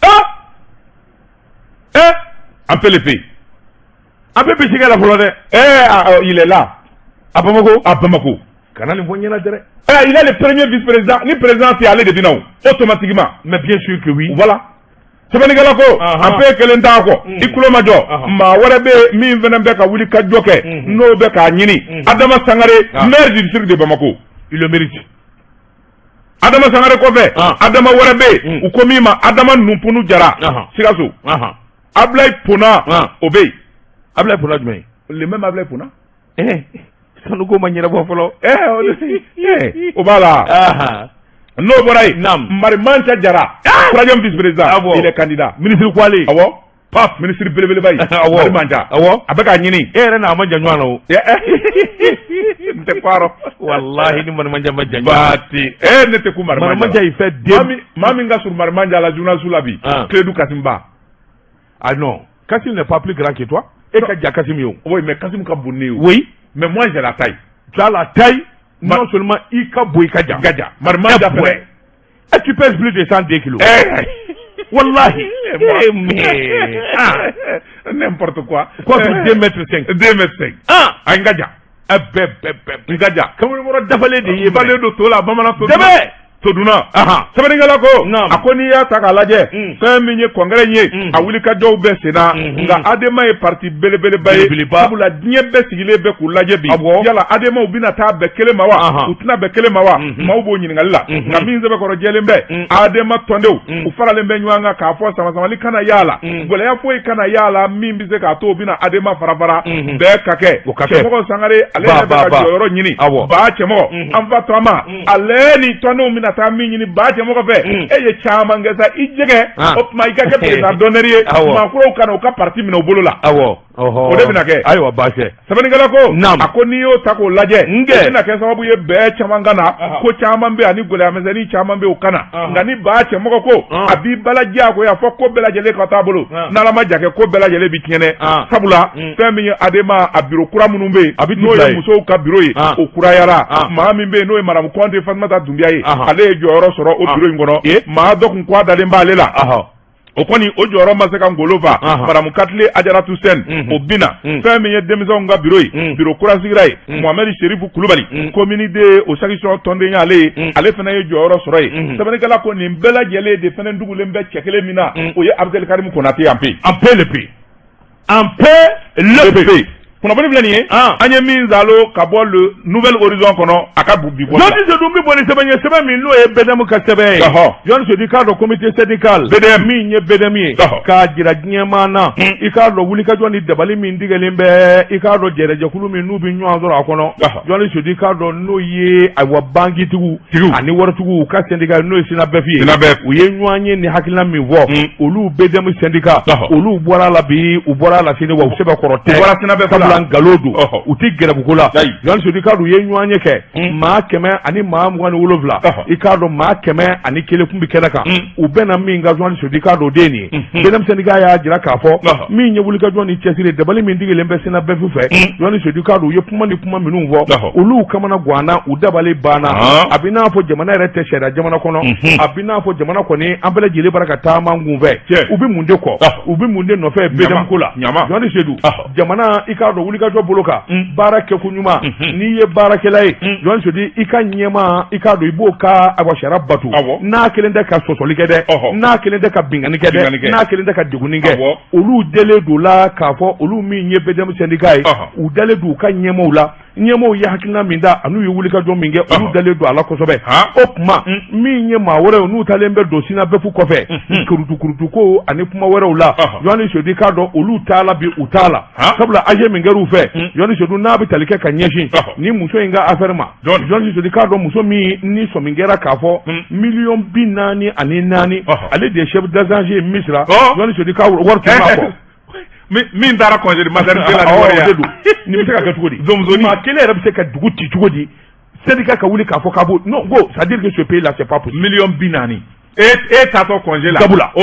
ah eh Anpe le fe Anpe bɛ sigi la fɔlɔ dɛ eh il est là à Bamako à Bamako kana nin fɔ n ɲɛna dɛ eh il est le premier vice président ni président tɛ ale de bɛ na o automatiquement mais bien sûr que oui voilà. Sɛbɛnnikɛla ko ANPE kelen t'a kɔ, i tulo ma jɔ, maa wɛrɛ bɛ yen min fana bɛ ka wuli ka jɔ kɛ, n'o bɛ k'a ɲini, Adama Sangare, maire du district de Bamako. Il le mérite. Adama Sangare kɔfɛ, Adama wɛrɛ bɛ yen, u ko min ma Adama Nupunu Jara, Sikaso. Ablaye Pona, o bɛ yen. Ablaye Pona jumɛn? Le même Ablaye Pona. Sanuko ma ɲɛnabɔ fɔlɔ. O b'a la. N'o bɔra yen, Marimanca Jara, troisième vice-président, il est candidat. Ministre kwale. Awɔ. Pap, ministre belebeleba ye. Marimanca. A bɛ k'a ɲini. E yɛrɛ n'a ma jan ɲɔgɔn na o. N tɛ kɔrɔ. Walahi ni Marimanca ma jan ɲɔgɔn na. Baati. Ne tɛ ku Marimanca. Marimanca il fait deux. Maa min ka surun Marimanca la journaliste la bi. Kledu Kasim Ba. Ah non, Kassim n'est pas plus grand que toi. E ka jan Kassim ye o. Oui, mais Kassim ka bon ne ye o. Oui. Mais moi j'ai la taille. Tu as la taille. Non seulement i ka bon, i ka jan. Ka jan. Marimanca fɛnɛ. Et tu pèses plus de 102 kilos. Wallahi. Mais. Ah. N'importe quoi. Quoi, 2 mètres 5. 2 mètres 5. Ah. A n ka jan. Bɛɛ bɛɛ bɛɛ. N ka jan. Kamalenkɔrɔ dafalen de ye. Balen don to la, bamanan to. Dɛmɛ. Todunna. Sɛbɛnnikɛla ko, a ko n'i y'a ta k'a lajɛ, fɛn min ye congrès in ye, a wulikajɔw bɛɛ senna, nka ADEMA ye parti belebeleba ye, sabula diɲɛ bɛɛ sigilen bɛ k'u lajɛ bi. Yala ADEMA u bɛna taa bɛn kelen ma wa, u tɛna bɛn kelen ma wa? Maaw b'o ɲininkali la. Nka min sɛbɛkɔrɔ jɛlen bɛ, ADEMA tɔndenw u faralen bɛ ɲɔgɔn kan k'a fɔ sama-samali kana y'a la, gɛlɛya foyi kana y'a la min bɛ se k'a to u bɛna ADEMA fara fara bɛɛ ka kɛ. Cɛmɔgɔ Sangare, ale yɛrɛ bɛ ka jɔyɔrɔ ɲini. Ba cɛmɔgɔ, an fa to a ma, ale ni tɔndenw bɛna taa min ɲini ba cɛmɔgɔ fɛ, e ye caman kɛ sa, i jɛgɛ o tuma i ka kɛ président d'honneur ye, maa kuraw ka na u ka parti minɛ u bolo la. O de bɛna kɛ. Ayiwa, baasi tɛ. Sɛbɛnnikɛla ko, a ko n'i y'o ta k'o lajɛ, o bɛna kɛ sababu ye bɛɛ caman ka na, ko caman bɛ ani gɛlɛyamisɛnnin caman bɛ o ka na. Nka ni ba cɛmɔgɔ ko a b'i bala diyagoya fɔ ko bɛɛ lajɛlen ka taa bolo, n'Ala ma ja kɛ, ko bɛɛ lajɛlen bi tiɲɛ dɛ. Sabula fɛn min ye ADEMA a bureau kura minnu bɛ yen, n'o ye musow ka bureau ye, o kurayara. Maa min bɛ yen n'o ye Madame Kɔnte Fatumata Dunbiya ye, ale ye jɔyɔrɔ sɔrɔ o bureau in kɔnɔ. Maa dɔ kun k'a dalen b'ale la, o kɔni o jɔyɔrɔ ma se ka ngolo fa, Madame Katile Ajaratu Sɛn, o binna. Fɛn min ye denmisɛnw ka bureau ye, bureau kura sigira ye, Mohamed Serifu Kulubali, commune de o section tɔnden y'ale ye, ale fana ye jɔyɔrɔ sɔrɔ yen. Sɛbɛnnikɛla ko nin bɛɛ lajɛlen de fana dugulen bɛ cɛ kelen min na, o ye Abdelkarim Konate, ANPE. ANPE le P. ANPE le P. Kunnafoni filɛ nin ye, an ye min zalo ka bɔ le Nouvel Horizon kɔnɔ, a ka bi bɔ. Jɔnni Sedu bɛ bɔ ni sɛbɛn ye, sɛbɛn min n'o ye BDM ka sɛbɛn ye. Jɔnni Sedu, k'a dɔn comité syndical BDM min ye BDM ye, k'a jira diɲɛmaa na, i k'a dɔn wulikajɔ ni dabali min tigɛlen bɛ, i k'a dɔn jɛrɛjɛkulu min n'u bɛ ɲɔgɔn sɔrɔ a kɔnɔ. Jɔnni Sedu, k'a dɔn n'o ye ayiwa bankitigiw ani waritigiw ka syndicat, n'o ye SYNABEF ye, u ye ɲɔgɔn ye ni hakilina min fɔ, olu BDM syndicat olu bɔra a la bi, u bɔra a la sini, wa u sɛbɛkɔrɔ tɛ. U bɔra SYNABEF. Sabula nkalon don, u tɛ gɛrɛbuko la. Jɔnni Sedu, k'a dɔn u ye ɲɔgɔn ye kɛ 127, i k'a dɔn 101 kun bɛ kɛnɛ kan, u bɛnna min kan. Jɔnni Sedu, k'a dɔn o den nin ye BDM syndicat y'a jira k'a fɔ min ye wulikajɔ ni cɛsiri, dabali min digilen bɛ SYNABEF fɛ. Jɔnni Sedu, k'a dɔn u ye kuma ni kuma minnu fɔ, olu kamana ganna, u dabali banna. A bɛ n'a fɔ jamana yɛrɛ tɛ sariya jamana kɔnɔ, a bɛ n'a fɔ jamana kɔni an bɛɛ lajɛlen bara ka taama kunfɛ. U bɛ mun de kɔ, u bɛ mun de nɔfɛ BDM ko la? Jɔnni Sedu, jamana, i k'a dɔn wulikajɔ bolo kan, baara kɛko ɲuman, n'i ye baarakɛla ye, Jɔnni Sedu, i ka ɲɛmaa, i k'a dɔn i b'o ka awa sariya bato, n'a kelen tɛ ka sɔsɔli kɛ dɛ, n'a kelen tɛ ka binkanni kɛ dɛ, n'a kelen tɛ ka degunni kɛ. Olu dalen don la k'a fɔ olu min ye BDM syndicat ye, u dalen don u ka ɲɛmaaw la. Ɲɛmaaw ye hakilina min da an'u ye wulikajɔ min kɛ, olu dalen don a la kosɛbɛ. O tuma min ye maa wɛrɛw n'u taalen bɛ don SYNABEF kɔfɛ kurutu kurutu ko ani kuma wɛrɛw la, Jɔnni Sedu, k'a dɔn olu t'a la bi, u t'a la, sabula AG min kɛr'u fɛ, Jɔnni Sedu, n'a bɛ tali kɛ ka ɲɛsin ni muso in ka affaire ma. Jɔnni Sedu, k'a dɔn muso min ni sɔmi kɛra k'a fɔ 44 miliyɔn, ale de ye chef d'agence ye Misira. Jɔnni Sedu, k'a wari tun b'a kɔ. Min taara congé de maternité la ni wari ye, nin bɛ se ka kɛ cogo di? Maa kelen yɛrɛ bɛ se ka dugu ci cogo di? Syndicat ka wuli k'a fɔ k'a b'o non ko c'est à dire que ce pays là c'est pas possible. 40 miliyɔn, e taatɔ congé la. Sabula o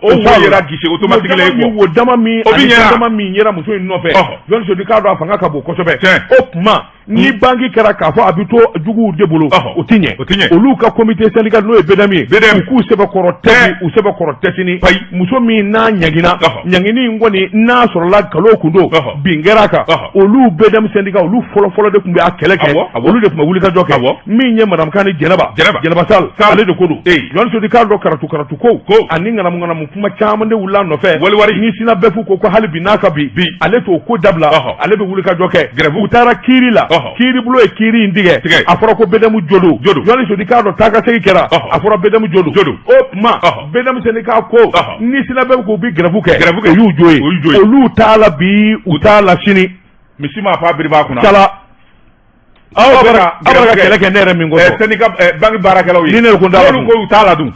wo yera guichet automatique la e kɔ. Wo dama min o bi ani ɲɛna. Dama min yera muso in nɔfɛ, Jɔnni Sedu, k'a dɔn a fanga ka bon kosɛbɛ. O tuma Ni banki kɛra k'a fɔ a bɛ to juguw de bolo, o tɛ ɲɛ, o tɛ ɲɛ. Olu ka comité syndical, n'o ye BDM ye, BDM, u k'u sɛbɛkɔrɔ tɛ bi, u sɛbɛkɔrɔ tɛ sini. Muso min n'a ɲangina, ɲangini in kɔni n'a sɔrɔla nkalon kun don, bin kɛra a kan, olu BDM syndicat, olu fɔlɔfɔlɔ de tun bɛ a kɛlɛ kɛ, olu de tun bɛ wulikajɔ kɛ. Min ye madame Kani Jɛnɛba, Jɛnɛba Sall, ale de ko don. Jɔnni Sedu k'a dɔn, karatu karatu ko ani ŋanamu ŋanamu kuma caman de wulila a nɔfɛ. Wali ni SYNABEF ko hali bi n'a ka bi, ale t'o ko dabila, ale bɛ wulikajɔ kɛ. U taara kiiri la, kiiribulon ye kiiri in tigɛ. A fɔra ko BDM jo don. Jɔnni Sedu k'a dɔn, taa ka segin kɛra, a fɔra BDM jo don. O tuma BDM syndicat ko ni SYNABEF k'u bɛ grève kɛ, o y'u jo ye. Olu t'a la bi, u t'a la sini. Misi maa fa biri b'a kunna. Cala aw bɛ ka kɛlɛ kɛ ne yɛrɛ min kosɔn. Syndicat banque baarakɛlaw ye. Ni ne ko n t'a la dun. Olu ko u t'a la dun.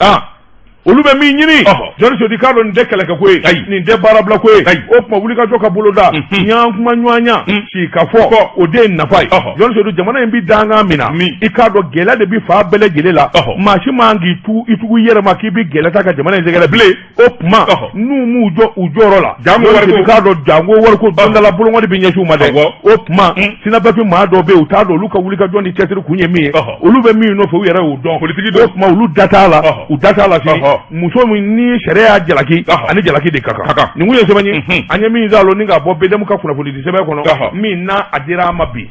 Olu bɛ min ɲini, Jɔnni Sedu k'a dɔn, nin tɛ kɛlɛkɛ ko ye, nin tɛ baarabila ko ye. O tuma wulikajɔ ka boloda, ɲɔgɔn kuma ɲɔgɔnya, si ka fɔ, o de ye nafa ye. Jɔnni Sedu, jamana in bɛ dankan min na, i k'a dɔn gɛlɛya de bɛ fan bɛɛ lajɛlen la. Maa si man k'i tu i tugu i yɛrɛ ma k'i bɛ gɛlɛya ta ka jamana in sɛgɛrɛ bilen. O tuma n'u m'u jɔ u jɔyɔrɔ la, jango wariko, k'a dɔn jango wariko, don dɔ la bolonkɔni bɛ ɲɛsin u ma dɛ. O tuma SYNABEF maa dɔw bɛ yen, u t'a dɔn olu ka wulikajɔ ni cɛsiri kun ye min ye. Olu bɛ min nɔfɛ, u yɛrɛ y'o dɔn. Politiki don. O tuma olu da t'a la, u da t'a la sini. Muso min ni sariya y'a jalaki, ani jalaki de ka kan. Nin kun ye sɛbɛn ye an ye min zalo ni k'a bɔ BDM ka kunnafoni di sɛbɛn kɔnɔ, min n'a a dira an ma bi.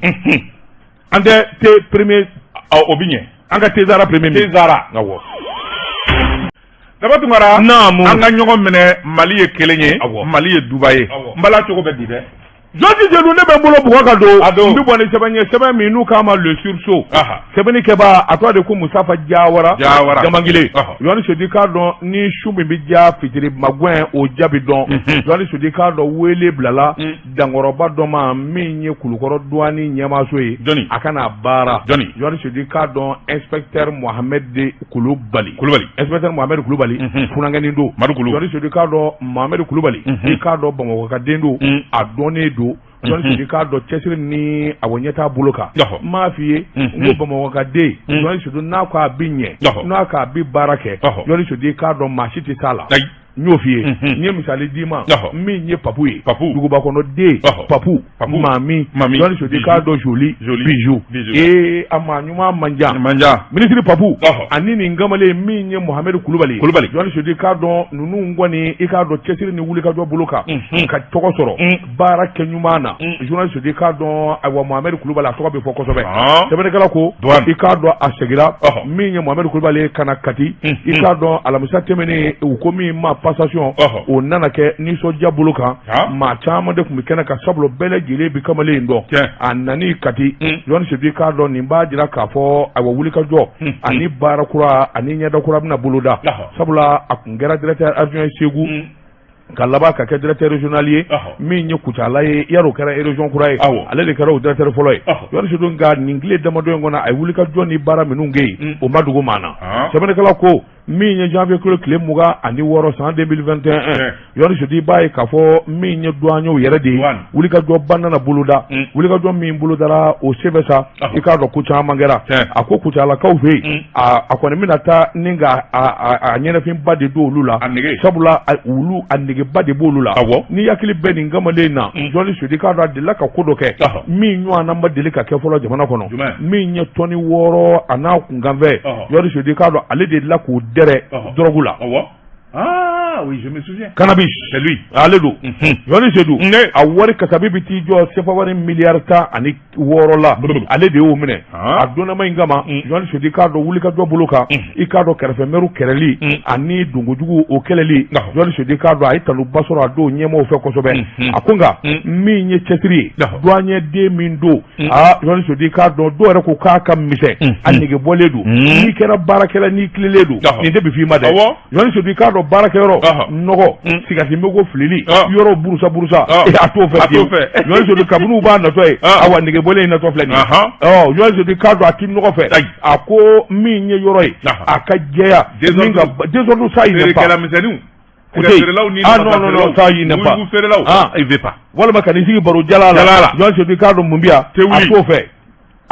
An tɛ te premier. O bɛ ɲɛ. An ka tezara premier. Tezara. Awɔ. Daba Tunkara. Naamu. An ka ɲɔgɔn minɛ, Mali ye kelen ye, Mali ye duba ye. N bala cogo bɛ di dɛ. Jɔnni Sedu, ne bɛ n bolo bugɔ ka don. A don. N bɛ bɔ ni sɛbɛn ye, sɛbɛn min n'u k'a ma Le Sursaut. Sɛbɛnni kɛbaa, a tɔgɔ de ko Musafa Jawara. Jawara. Jamangile. Jɔnni Sedu k'a dɔn, ni su min bɛ ja fitiri magɛn, o jaabi dɔn. Jɔnni Sedu k'a dɔn, wele bilala dankɔrɔba dɔ ma min ye Kulukɔrɔ douane ɲɛmaaso ye. Jɔnni. A ka na baara. Jɔnni. Jɔnni Sedu k'a dɔn, inspecteur Mohamed Kulubali. Kulubali. Inspecteur Mohamed Kulubali. Funankɛnin don. Madu Kulu. Jɔnni Sedu k'a dɔn, Mohamed Kulubali. I k'a dɔn, Bamakɔ ka den don. A dɔnnen don. Jɔnni Sedu k'a dɔn, cɛsiri ni a ɲɛtaa bolo kan. N m'a f'i ye n ko Bamakɔ ka den, Jɔnni Sedu, n'a ko a bɛ ɲɛ, n'a ko a bɛ baara kɛ, Jɔnni Sedu k'a dɔn, maa si tɛ s'a la. N y'o f'i ye, n ye misali d'i ma min ye Papu ye, Papu duguba kɔnɔ den, Papu Mami, Jɔnni Sedu k'a dɔn, joli bijou, ee a maa ɲuman man jan, minisiri Papu ani nin kamalen min ye Mohamed Kulubali, Kulubali, Jɔnni Sedu k'a dɔn, ninnu kɔni, i k'a dɔn, cɛsiri ni wulikajɔ bolo kan ka tɔgɔ sɔrɔ baara kɛ ɲuman na. Jɔnni Sedu k'a dɔn, ayiwa, Mohamed Kulubali a tɔgɔ bɛ fɔ kosɛbɛ. Sɛbɛnnikɛla ko i k'a dɔn, a segira min ye Mohamed Kulubali ka na Kati, i k'a dɔn, alamisa tɛmɛnen, u ko min ma passation, o nana kɛ nisɔndiya bolo kan. Maa caman de tun bɛ kɛnɛ kan, sabula bɛɛ lajɛlen bɛ kamalen in dɔn. A nani Kati, Jɔnni Sedu k'a dɔn, nin b'a jira k'a fɔ ayiwa, wulikajɔ ani baara kura ani ɲɛda kura bɛna boloda, sabula a tun kɛra directeur adjoint Segu, ka laban ka kɛ directeur régional ye min ye Kucala ye. Yarɔ, o kɛra région kura ye, ale de kɛra o directeur fɔlɔ ye. Jɔnni Sedu, nka nin tile damadɔ in kɔnɔ, a ye wulikajɔ ni baara minnu kɛ yen, o ma dogo maa na. Sɛbɛnnikɛla ko min ye janvier kalo tile 26 san 2021, Jɔnni Sedu, i b'a ye k'a fɔ min ye douaniers yɛrɛ de ye, wulikajɔba nana boloda. Wulikajɔ min bolodara o senfɛ sa, i k'a dɔn ko caman kɛra. A ko Kucalakaw fɛ yen, a kɔni bɛna taa ni ka a ɲɛnafinba de don olu la, sabula olu a negeba de b'olu la. N'i hakili bɛ nin kamalen na, Jɔnni Sedu k'a dɔn, a delila ka ko dɔ kɛ min ɲɔgɔnna ma deli ka kɛ fɔlɔ jamana kɔnɔ, min ye tɔni 6 a n'a kunkanfɛn. Jɔnni Sedu k'a dɔn, ale de delila k'o dɛrɛ dɔrɔgu la. Ah oui, je me souviens. Cannabis. C'est lui. Ale don. Jɔnni Sedu. A wari kasabi bɛ t'i jɔ sefa wari miliyari 16 la. Ale de y'o minɛ. A donnama in kama, Jɔnni Sedu k'a dɔn, wulikajɔ bolo kan, i k'a dɔn, kɛrɛfɛmɛriw kɛlɛli ani donkojugu o kɛlɛli, Jɔnni Sedu k'a dɔn, a ye tanuba sɔrɔ a don ɲɛmaaw fɛ kosɛbɛ. A ko nka min ye cɛsiri ye, douanier den min don, aa, Jɔnni Sedu k'a dɔn, dɔw yɛrɛ ko k'a ka misɛn, a nege bɔlen don. N'i kɛra baarakɛla, n'i tilennen don, nin tɛ bi f'i ma dɛ. Jɔnni Sedu k'a dɔn, baarakɛyɔrɔ nɔgɔ, sigati bɛ ko filili, yɔrɔ burusa burusa, a t'o fɛ fiyewu. Jɔnni Sedu, kabini u b'a natɔ ye, awa, nege bɔlen in natɔ filɛ nin ye. Jɔnni Sedu k'a dɔn, a ti nɔgɔ fɛ. A ko min ye yɔrɔ ye, a ka jɛya, min ka désordre, ça il n'aime pas. Feerekɛla misɛnninw. Ah non non non, ça il n'aime pas. Feerelaw, il veut pas. Walima ka n'i sigi baro jala la. Jɔnni Sedu k'a dɔn, mun bi yan, a t'o fɛ.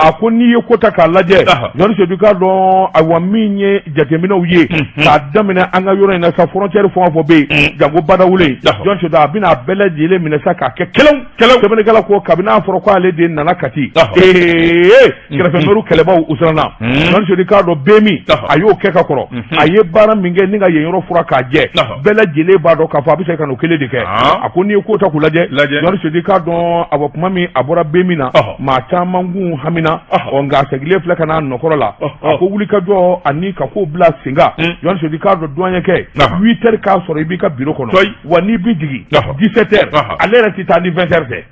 A ko n'i ye ko ta k'a lajɛ, Jɔni Sedu, k'a dɔn, ayiwa, min ye jateminɛw ye k'a daminɛ an ka yɔrɔ in na sa, frontière fɛn o fɛn bɛ yen, janko Badawule, Jɔni Sedu, a bɛna a bɛɛ lajɛlen minɛ sa k'a kɛ kelen. Sɛbɛnnikɛla ko kabini a fɔra ko ale de nana Kati, ee, kɛrɛfɛmɛriw kɛlɛbaw u siranna. Jɔni Sedu, k'a dɔn, BMI, a y'o kɛ ka kɔrɔ, a ye baara min kɛ ni ka yen yɔrɔ furan k'a jɛ, bɛɛ lajɛlen b'a dɔn k'a fɔ a bɛ se ka n'o kelen de kɛ. A ko n'i ye ko ta k'u lajɛ, Jɔni Sedu, k'a dɔn, a tuma min a bɔra BMI na, maa caman kun hamina. Ɔ, nka a segilen filɛ ka n'a nɔkɔrɔ la. A ko wulikajɔ ani ka ko bila sen kan, Jɔni Sedu, k'a dɔn, doyen kɛ 8 heures k'a sɔrɔ i b'i ka bureau kɔnɔ, wa n'i bɛ jigin 17 heures, ale yɛrɛ tɛ taa ni 20 heures tɛ.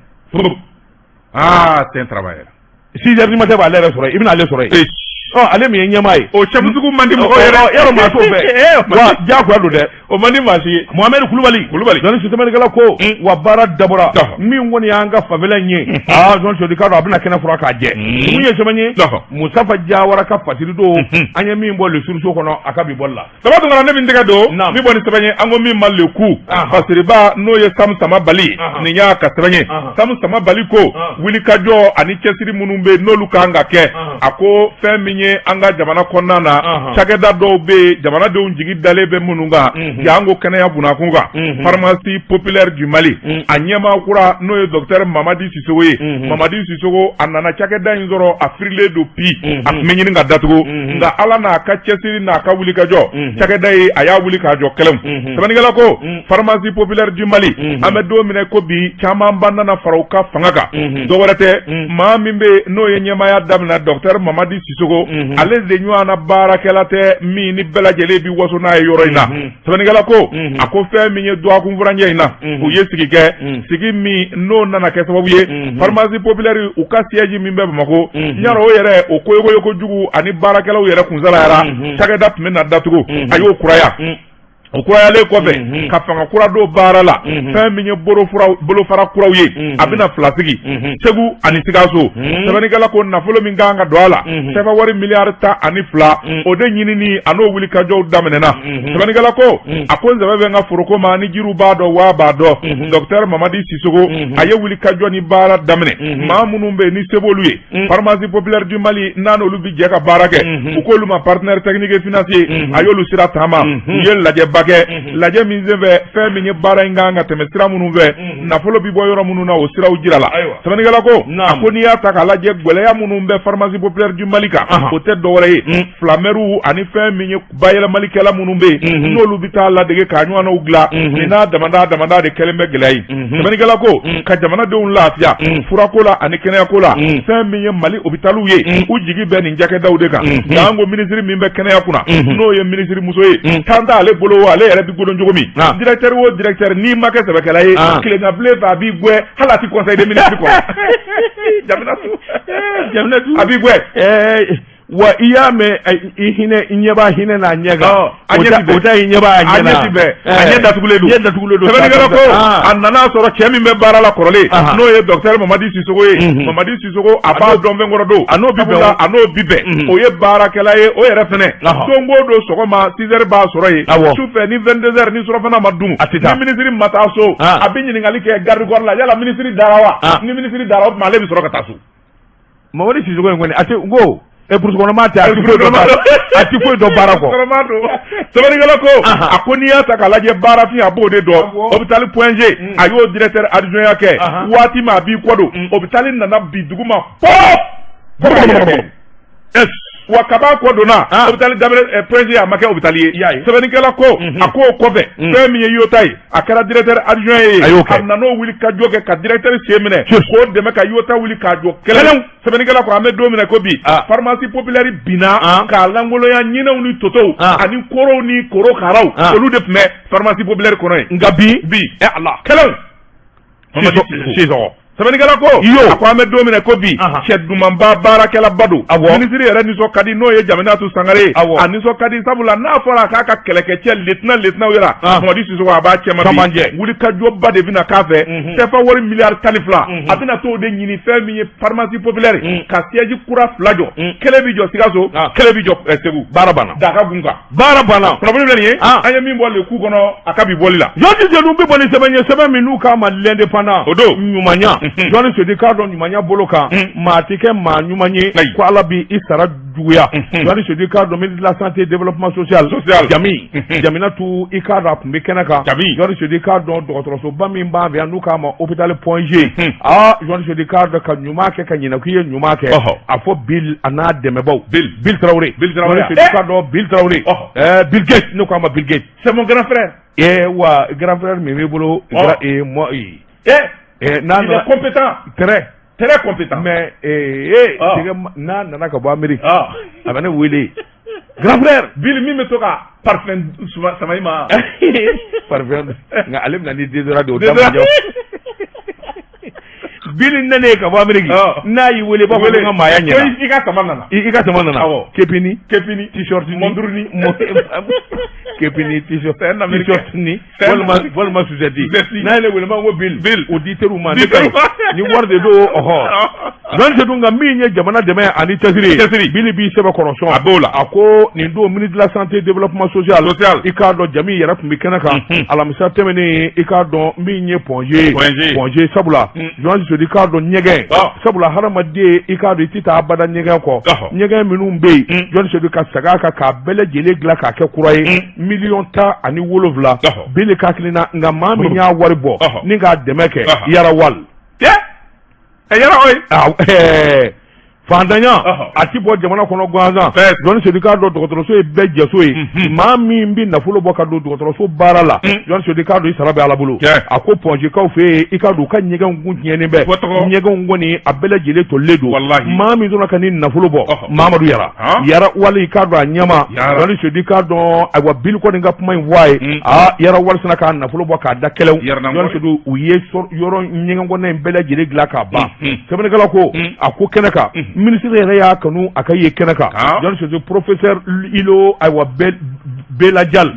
Ah, c'est un travailleur. 6 heures du matin b'ale yɛrɛ sɔrɔ yen, i bɛna ale sɔrɔ yen. Ɔ, ale min ye ɲɛmaa ye. O chef-sugu man di mɔgɔ yɛrɛ. Yɔrɔ maa t'o fɛ wa, diyagoya don dɛ. O man di maa si ye. Mohamed Kulubali. Kulubali. Jɔni sɛbɛnnikɛla ko wa baara dabɔra min kɔni y'an ka fanfɛla in ye. Aa, Jɔni Sedu, k'a dɔn, a bɛna kɛnɛ furan k'a jɛ. Mun ye sɛbɛn ye? Musafa Jawara ka fasiri don, an ye min bɔ Le Sursaut kɔnɔ a ka bi bɔli la. Saba Tunkara, ne bɛ n tɛgɛ don min bɔ ni sɛbɛn ye, an ko min ma L'Écho, fasiriba n'o ye Samu Sama Bali, nin y'a ka sɛbɛn ye. Samu Sama Bali ko wulikajɔ ani cɛsiri minnu bɛ yen n'olu kan ka kɛ, a ko fɛn min ye an ka jamana kɔnɔna na, cakɛda dɔw bɛ yen, jamanadenw jigi dalen bɛ minnu kan, janko kɛnɛya bunakun kan, Pharmacie populaire du Mali, a ɲɛmaa kura n'o ye docteur Mamadi Sisoko ye. Mamadi Sisoko, a nana cakɛda in sɔrɔ a firilen don pi, a tun bɛ ɲini ka datugu, nka Ala n'a ka cɛsiri n'a ka wulikajɔ, cakɛda ye a y'a wuli k'a jɔ kɛlɛw. Sɛbɛnnikɛla ko Pharmacie populaire du Mali, an bɛ don min na ko bi, camanba nana fara u ka fanga kan. Dɔwɛrɛ tɛ, maa min bɛ n'o ye ɲɛmaaya daminɛ, docteur Mamadi Sisoko, ale de ɲɔgɔnna baarakɛla tɛ min ni bɛɛ lajɛlen bi waso n'a ye yɔrɔ in na. Sɛbɛnnikɛla ko a ko fɛn min ye dɔgɔkun furancɛ in na, u ye sigi kɛ, sigi min n'o nana kɛ sababu ye Pharmacie populaire u ka siège min bɛ Bamakɔ ɲarɔ, o yɛrɛ o koyokoyo kojugu ani baarakɛlaw yɛrɛ kunsalayara, cakɛda tun bɛ na datugu, a y'o kuraya. O kurayalen kɔfɛ, ka fanga kura don baara la, fɛn min ye bolofara kuraw ye, a bɛna fila sigi, Segu ani Sikaso. Sɛbɛnnikɛla ko nafolo min kan ka don a la, sɛfa wari miliyari 12, o de ɲinini a n'o wulikajɔw daminɛna. Sɛbɛnnikɛla ko a ko n sɛbɛ bɛ n ka foroko ma ni jiriw b'a dɔn waa b'a dɔn. Docteur Mamadi Sisoko, a ye wulikajɔ ni baara daminɛ. Maa minnu bɛ yen ni se b'olu ye, Pharmacie populaire du Mali n'a n'olu bi jɛ ka baara kɛ, u k'olu ma partenaire technique et financier, a y'olu sira taama. U ye lajɛba kɛ, lajɛ min senfɛ, fɛn min ye baara in kan ka tɛmɛ sira minnu fɛ, nafolo bi bɔ yɔrɔ minnu na, o siraw jira la. Sɛbɛnnikɛla ko a ko n'i y'a ta k'a lajɛ, gɛlɛya minnu bɛ Pharmacie populaire du Mali kan, o tɛ dɔwɛrɛ ye, filamɛriw ani fɛn min ye bayɛlɛmalikɛla minnu bɛ yen n'olu bɛ taa ladege k'a ɲɔgɔnnaw dilan, nin n'a damada damada de kɛlen bɛ gɛlɛya ye. Sɛbɛnnikɛla ko ka jamanadenw lafiya furako la ani kɛnɛyako la, fɛn min ye Mali hôpitaliw ye, u jigi bɛ nin cakɛdaw de kan. Nka an ko minisiri min bɛ kɛnɛya kunna, n'o ye minisiri muso ye, tan t'ale bolo, ale yɛrɛ bɛ godon cogo min, directeur o directeur, n'i ma kɛ sɛbɛkɛla ye, tileganbilen fɛ a b'i gɛn, hali a ti conseil des ministres kɔnɔ. Jaminatu, a b'i gɛn. Wa i y'a mɛn, i hinɛ, i ɲɛ b'a hinɛ n'a ɲɛ kan, o ta i ɲɛ b'a ɲɛ na, a ɲɛ ti bɛn, a ɲɛ datugulen don. Ɲɛ datugulen don. Sɛbɛnnikɛla ko a nana sɔrɔ cɛ min bɛ baara la kɔrɔlen, n'o ye docteur Mamadi Sisoko ye. Mamadi Sisoko, a b'a dɔn fɛn kɔrɔ don, a n'o bi bɛn, a n'o bi bɛn, o ye baarakɛla ye. O yɛrɛ fɛnɛ, don o don sɔgɔma 6 heures b'a sɔrɔ yen, su fɛ ni 22 heures ni surafana ma dun, a tɛ taa. Ni minisiri ma taa so, a bɛ ɲininkali kɛ garde corps la, yala minisiri dara wa? Ni minisiri dara, o tuma ale bɛ sɔrɔ ka taa so. Mamadi Sisoko in kɔni, a tɛ n ko burusi kɔnɔma tɛ, a ti foyi dɔn baara, a ti foyi dɔn baara kɔ. Sɛbɛnnikɛla ko a ko n'i y'a ta k'a lajɛ, baarafin a b'o de dɔn. Hôpital Point G, a y'o directeur adjoint kɛ. Waati min a b'i kɔ don, hôpital nana bi duguma pɔp. Wa kaba kɔ donna hôpital Gabriel Point G, a ma kɛ hôpital ye. Sɛbɛnnikɛla ko a k'o kɔfɛ, fɛn min ye Yota ye, a kɛra directeur adjoint ye. A y'o kɛ, a nan'o wuli ka jɔ kɛ ka directeur sen minɛ k'o dɛmɛ ka Yota wuli k'a jɔ kɛlɛ. Sɛbɛnnikɛla ko an bɛ don min na ko bi, Pharmacie populaire binna k'a lankolonya, ɲinɛw ni totow ani korow ni korokaraw, olu de tun bɛ Pharmacie populaire kɔnɔ yen. Nka bi bi Ala kɛlɛw. Sisɔgɔ. Sɛbɛnnikɛla ko a ko an bɛ don min na ko bi, cɛ dumanba baarakɛlaba don. Minisiri yɛrɛ nisɔn ka di, n'o ye Jaminatu Sangare ye. A nisɔn ka di, sabula n'a fɔra a k'a ka kɛlɛkɛcɛ lieutenant lieutenant yɛrɛ, Mamadi Sisoko a b'a cɛma bi. Wulikajɔba de bɛna k'a fɛ, CFA wari miliyari 12, a bɛna t'o de ɲini fɛn min ye Pharmacie populaire, ka siège kura fila jɔ, kelen bɛ jɔ Sikaso, kelen bɛ jɔ Segu. Baara banna. Daga gun kan. Baara banna. Kunnafoni filɛ nin ye, an ye min bɔ L'Écho kɔnɔ a ka bi bɔli la. Jɔnji Jenu bɛ bɔ ni sɛbɛn ye, sɛbɛn min n'u k'a ma L'Indépendant. O don. Ɲumanya. Journaliste Seydou k'a dɔn ɲumanya bolo kan maa tɛ kɛ maa ɲuman ye ko Ala b'i sara juguya journaliste Seydou k'a dɔn ministre de la santé développement social Jami Jaminatu i k'a dɔn a tun bɛ kɛnɛ kan journaliste Seydou k'a dɔn dɔgɔtɔrɔsoba min b'an fɛ yan n'u k'a ma hôpital Point G aa journaliste Seydou k'a dɔn ka ɲuman kɛ ka ɲinɛ k'i ye ɲuman kɛ a fɔ Bill a n'a dɛmɛbaaw Bill Tarawele Bill Tarawele journaliste Seydou k'a dɔn Bill Tarawele Bill Gates ne k'a ma Bill Gates c'est mon grand frère ee wa grand frère min b'i bolo moi n'a il est compétent très très compétent mais n'a nana ka bɔ Amérique a bɛ ne wele grand frère Bill min bɛ to ka parfum sama i ma parfum nka ale bɛ na ni déodorant de ye o da man Bill nana ka bɔ Amérique n'a y'i wele i b'a fɔ ko n ka maaya ɲɛna i ka sama nana i ka sama nana képi ni képi ni t-shirt ni montre ni képi ni t-shirt t-shirt ni walima walima chaussette n'a ye ne wele n b'a fɔ ko Bill Bill o di teriw ma ne ka ɲi ni wari de don ɔhɔ journaliste Seydou nka min ye jamana dɛmɛ ani cɛsiri ye cɛsiri Bill b'i sɛbɛ kɔrɔ sɔn a b'o la a ko nin don ministre de la santé développement social i k'a dɔn Jami yɛrɛ tun bɛ kɛnɛ kan alamisa tɛmɛnen i k'a dɔn min ye Point G Point G sabula journaliste Seydou k'a dɔn ɲɛgɛn sabula hadamaden i k'a dɔn i tɛ taa abada ɲɛgɛn kɔ ɲɛgɛn minnu bɛ yen journaliste Seydou ka segin a kan k'a bɛɛ lajɛlen dilan k'a kɛ kura ye 17 miliyɔn Bill ka hakilina nka maa min y'a wari bɔ ni k'a dɛmɛ kɛ Yara Wal Yara fantanya a ti bɔ jamana kɔnɔ gansan journaliste Seydou k'a dɔn dɔgɔtɔrɔso ye bɛɛ jɛso ye maa min bɛ nafolo bɔ ka don dɔgɔtɔrɔso baara la journaliste Seydou k'a dɔn i sara bɛ Ala bolo a ko Point G kaw fɛ yen i k'a dɔn u ka ɲɛgɛnw kun tiɲɛnen bɛ ɲɛgɛnw kɔni a bɛɛ lajɛlen tolilen don maa min donna ka nin nafolo bɔ Mamadu Yara Yara Wali i k'a dɔn a ɲɛma journaliste Seydou k'a dɔn ayiwa Bill kɔni ka kuma in fɔ a ye aa Yara Wali sina k'a nafolo bɔ k'a da kɛlɛw journaliste Seydou u ye yɔrɔ ɲɛgɛn kɔnɔna in bɛɛ lajɛlen dilan k'a ban sɛbɛnnikɛla ko a ko kɛnɛ kan minisiri yɛrɛ y'a kanu a ka ye kɛnɛ kan journaliste Seydou professeur Ilo ayiwa Belajal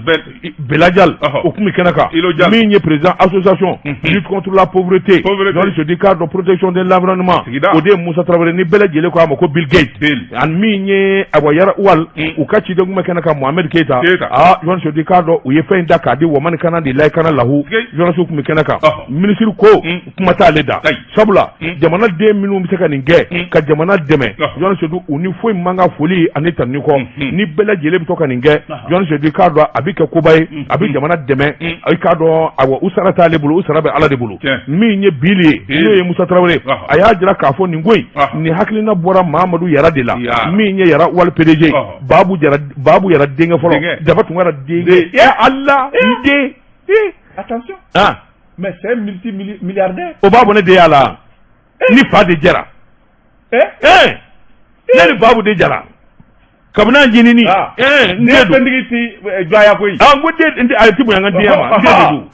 Belajal o tun bɛ kɛnɛ kan min ye président association lutte contre la pauvreté journaliste Seydou k'a dɔn protection de l'environnement o de ye Musa Tarawele ni bɛɛ lajɛlen ko a ma ko Bill Gates ani min ye ayiwa Yara Wal u ka ciden tun bɛ kɛnɛ kan Mohamed Keita aa journaliste Seydou k'a dɔn u ye fɛn in da k'a di wamani kana de layikana lahu journaliste tun bɛ kɛnɛ kan minisiri ko kuma t'ale da sabula jamanaden minnu bɛ se ka nin kɛ ka jamana dɛmɛ journaliste Seydou u ni foyi man kan foli ani tanuni kɔ ni bɛɛ lajɛlen bɛ to ka nin kɛ journaliste Seydou k'a dɔn a bɛ kɛ koba ye a bɛ jamana dɛmɛ i k'a dɔn awa u sara t'ale bolo u sara bɛ Ala de bolo min ye Bill ye n'o ye Musa Tarawele a y'a jira k'a fɔ nin ko in nin hakilina bɔra Mamadu Yara de la min ye Yara Wali PDG Babu Jara Babu Yara denkɛ fɔlɔ Daba Tunkara denkɛ Ala n den attention ah mais c'est un multimilliardaire o b'a bɔ ne den la ni fa de jɛra ne ni Babu de jɛra kabini an ncinin n den fɛntigi ti jɔnya koyi n ko den a ti bonya n ka denya ma n den de don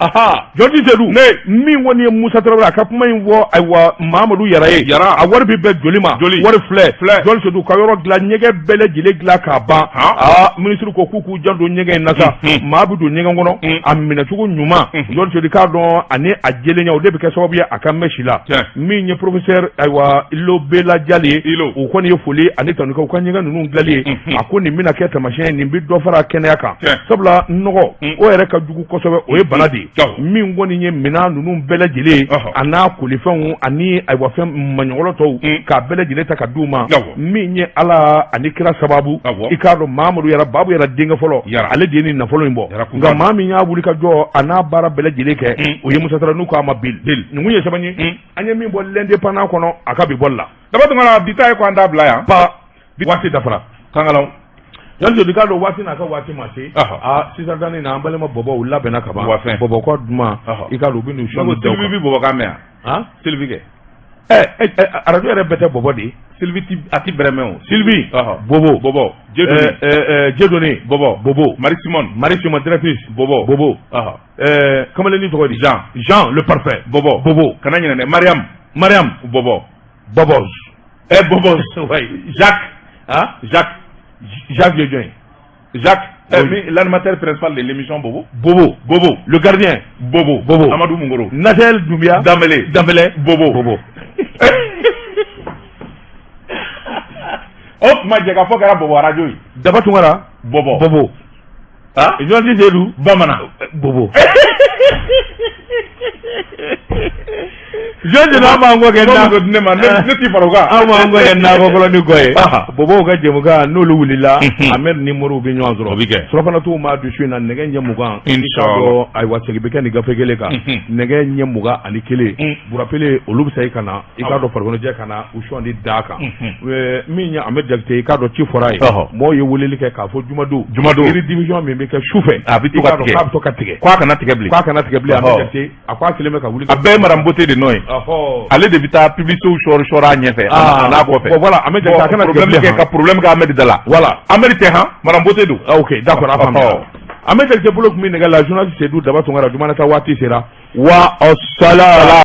journaliste Seydou min kɔni ye Musa Tarawele a ka kuma in fɔ ayiwa Mamadu Yara ye a wari bɛ bɛn joli ma wari filɛ journaliste Seydou ka yɔrɔ dilan ɲɛgɛn bɛɛ lajɛlen dilan k'a ban aa minisiri ko k'u k'u janto ɲɛgɛn in na sa maa bɛ don ɲɛgɛn kɔnɔ a minɛcogo ɲuman journaliste Seydou k'a dɔn ani a jɛlenya o de bɛ kɛ sababu ye a ka mɛn si la min ye professeur ayiwa Ilo Bela Jali ye u kɔni ye foli ani tanu kɛ u ka ɲɛgɛn ninnu dilanli ye a ko nin bɛna kɛ taamasiyɛn ye nin bɛ dɔ fara kɛnɛya kan sabula nɔgɔ o yɛrɛ ka jugu kosɛbɛ o ye bana de ye min kɔni ye minɛn ninnu bɛɛ lajɛlen ye a n'a kolifɛnw ani ayiwa fɛn maɲɔgɔlɔ tɔw k'a bɛɛ lajɛlen ta ka d'u ma min ye Ala ani kira sababu i k'a dɔn Mamadu Yara Babu Yara denkɛ fɔlɔ ale de ye nin nafolo in bɔ nka maa min y'a wuli ka jɔ a n'a baara bɛɛ lajɛlen kɛ o ye Musa Tarawele n'u k'a ma Bill nin kun ye sɛbɛn ye an ye min bɔ l'Indépendant kɔnɔ a ka bi bɔli la Daba Tunkara bi ta ye ko an t'a bila yan pa waati dafara kankalaw yanni joli k'a dɔn waati n'a ka waati ma se aa sisan tan na an balima bɔbɔw labɛnna ka ban bɔbɔ ka duman i k'a dɔn u bɛ n'u sɔn Sylvie bi bɔbɔkan mɛn yan Sylvie kɛ arajo yɛrɛ bɛɛ tɛ bɔbɔ de ye Sylvie ti a ti bɛrɛ mɛn o Sylvie bobo bɔbɔ Dieudonné bɔbɔ bobo Marie Simone Marie Simone directrice bɔbɔ bobo kamalennin tɔgɔ di Jean Jean le parfait bɔbɔ bobo kana ɲinɛ dɛ Mariam Mariam bɔbɔ Bobos bɔbɔ Jacques ah Jacques Jacques ye jɔn ye Jacques l'animateur principal de l'émission Bobo Bobo Bobo le gardien Bobo Bobo Amadou Mungoro Natel Doumbia Dambélé Dambélé Bobo Bobo o tuma jɛkafɔ kɛra Bobo arajo ye Daba Tunkara Bobo Bobo ah journaliste Seydou Bamanan Bobo Jɔn an b'an kɔ kɛ na di ne ma ne t'i fara o kan. An b'an kɔ kɛ nakɔ kɔnɔ kɔ ye. Bɔbɔw ka jɛmukan n'olu wulila, Ahmed ni Moriw bɛ ɲɔgɔn sɔrɔ. O bɛ kɛ. Surɔfanatuw ma du su in na nɛgɛ ɲɛ 20. Inshallah. Ayiwa, segin bɛ kɛ nin gafe kelen kan. Nɛgɛ ɲɛ 21. Burapele olu bɛ se ka na, i k'a dɔn, farikoloɲɛnajɛ ka na u sɔn di da kan. Min ye Ahmed Jakite, i k'a dɔn, ci fɔra ye. Mɔgɔw ye weleli kɛ k'a fɔ jumadon. Jumadon. Rediffusion min bɛ kɛ su fɛ. A bɛ to ka tigɛ. K'a bɛ to ka tigɛ. K'a kana tigɛ bilen. K'a kana tigɛ bilen. Ahmed Jakite, a ko a kelen bɛ ka wuli. A bɛɛ ye madame Bote de nɔ ye. Ale de bɛ taa publicité sɔri sɔri a ɲɛfɛ. A n'a kɔfɛ. Bon voilà, Ahmed Jakite, a kana tigɛ bilen. Ka problème kɛ Ahmed da la. Voilà. Ahmed tɛ han, madame Bote don. Ok, d'accord, a faamuya. Ahmed Jakite bolo tun bɛ nɛgɛ la, journaliste Seydou Daba Tunkara, juma nata waati sera. Wa salam.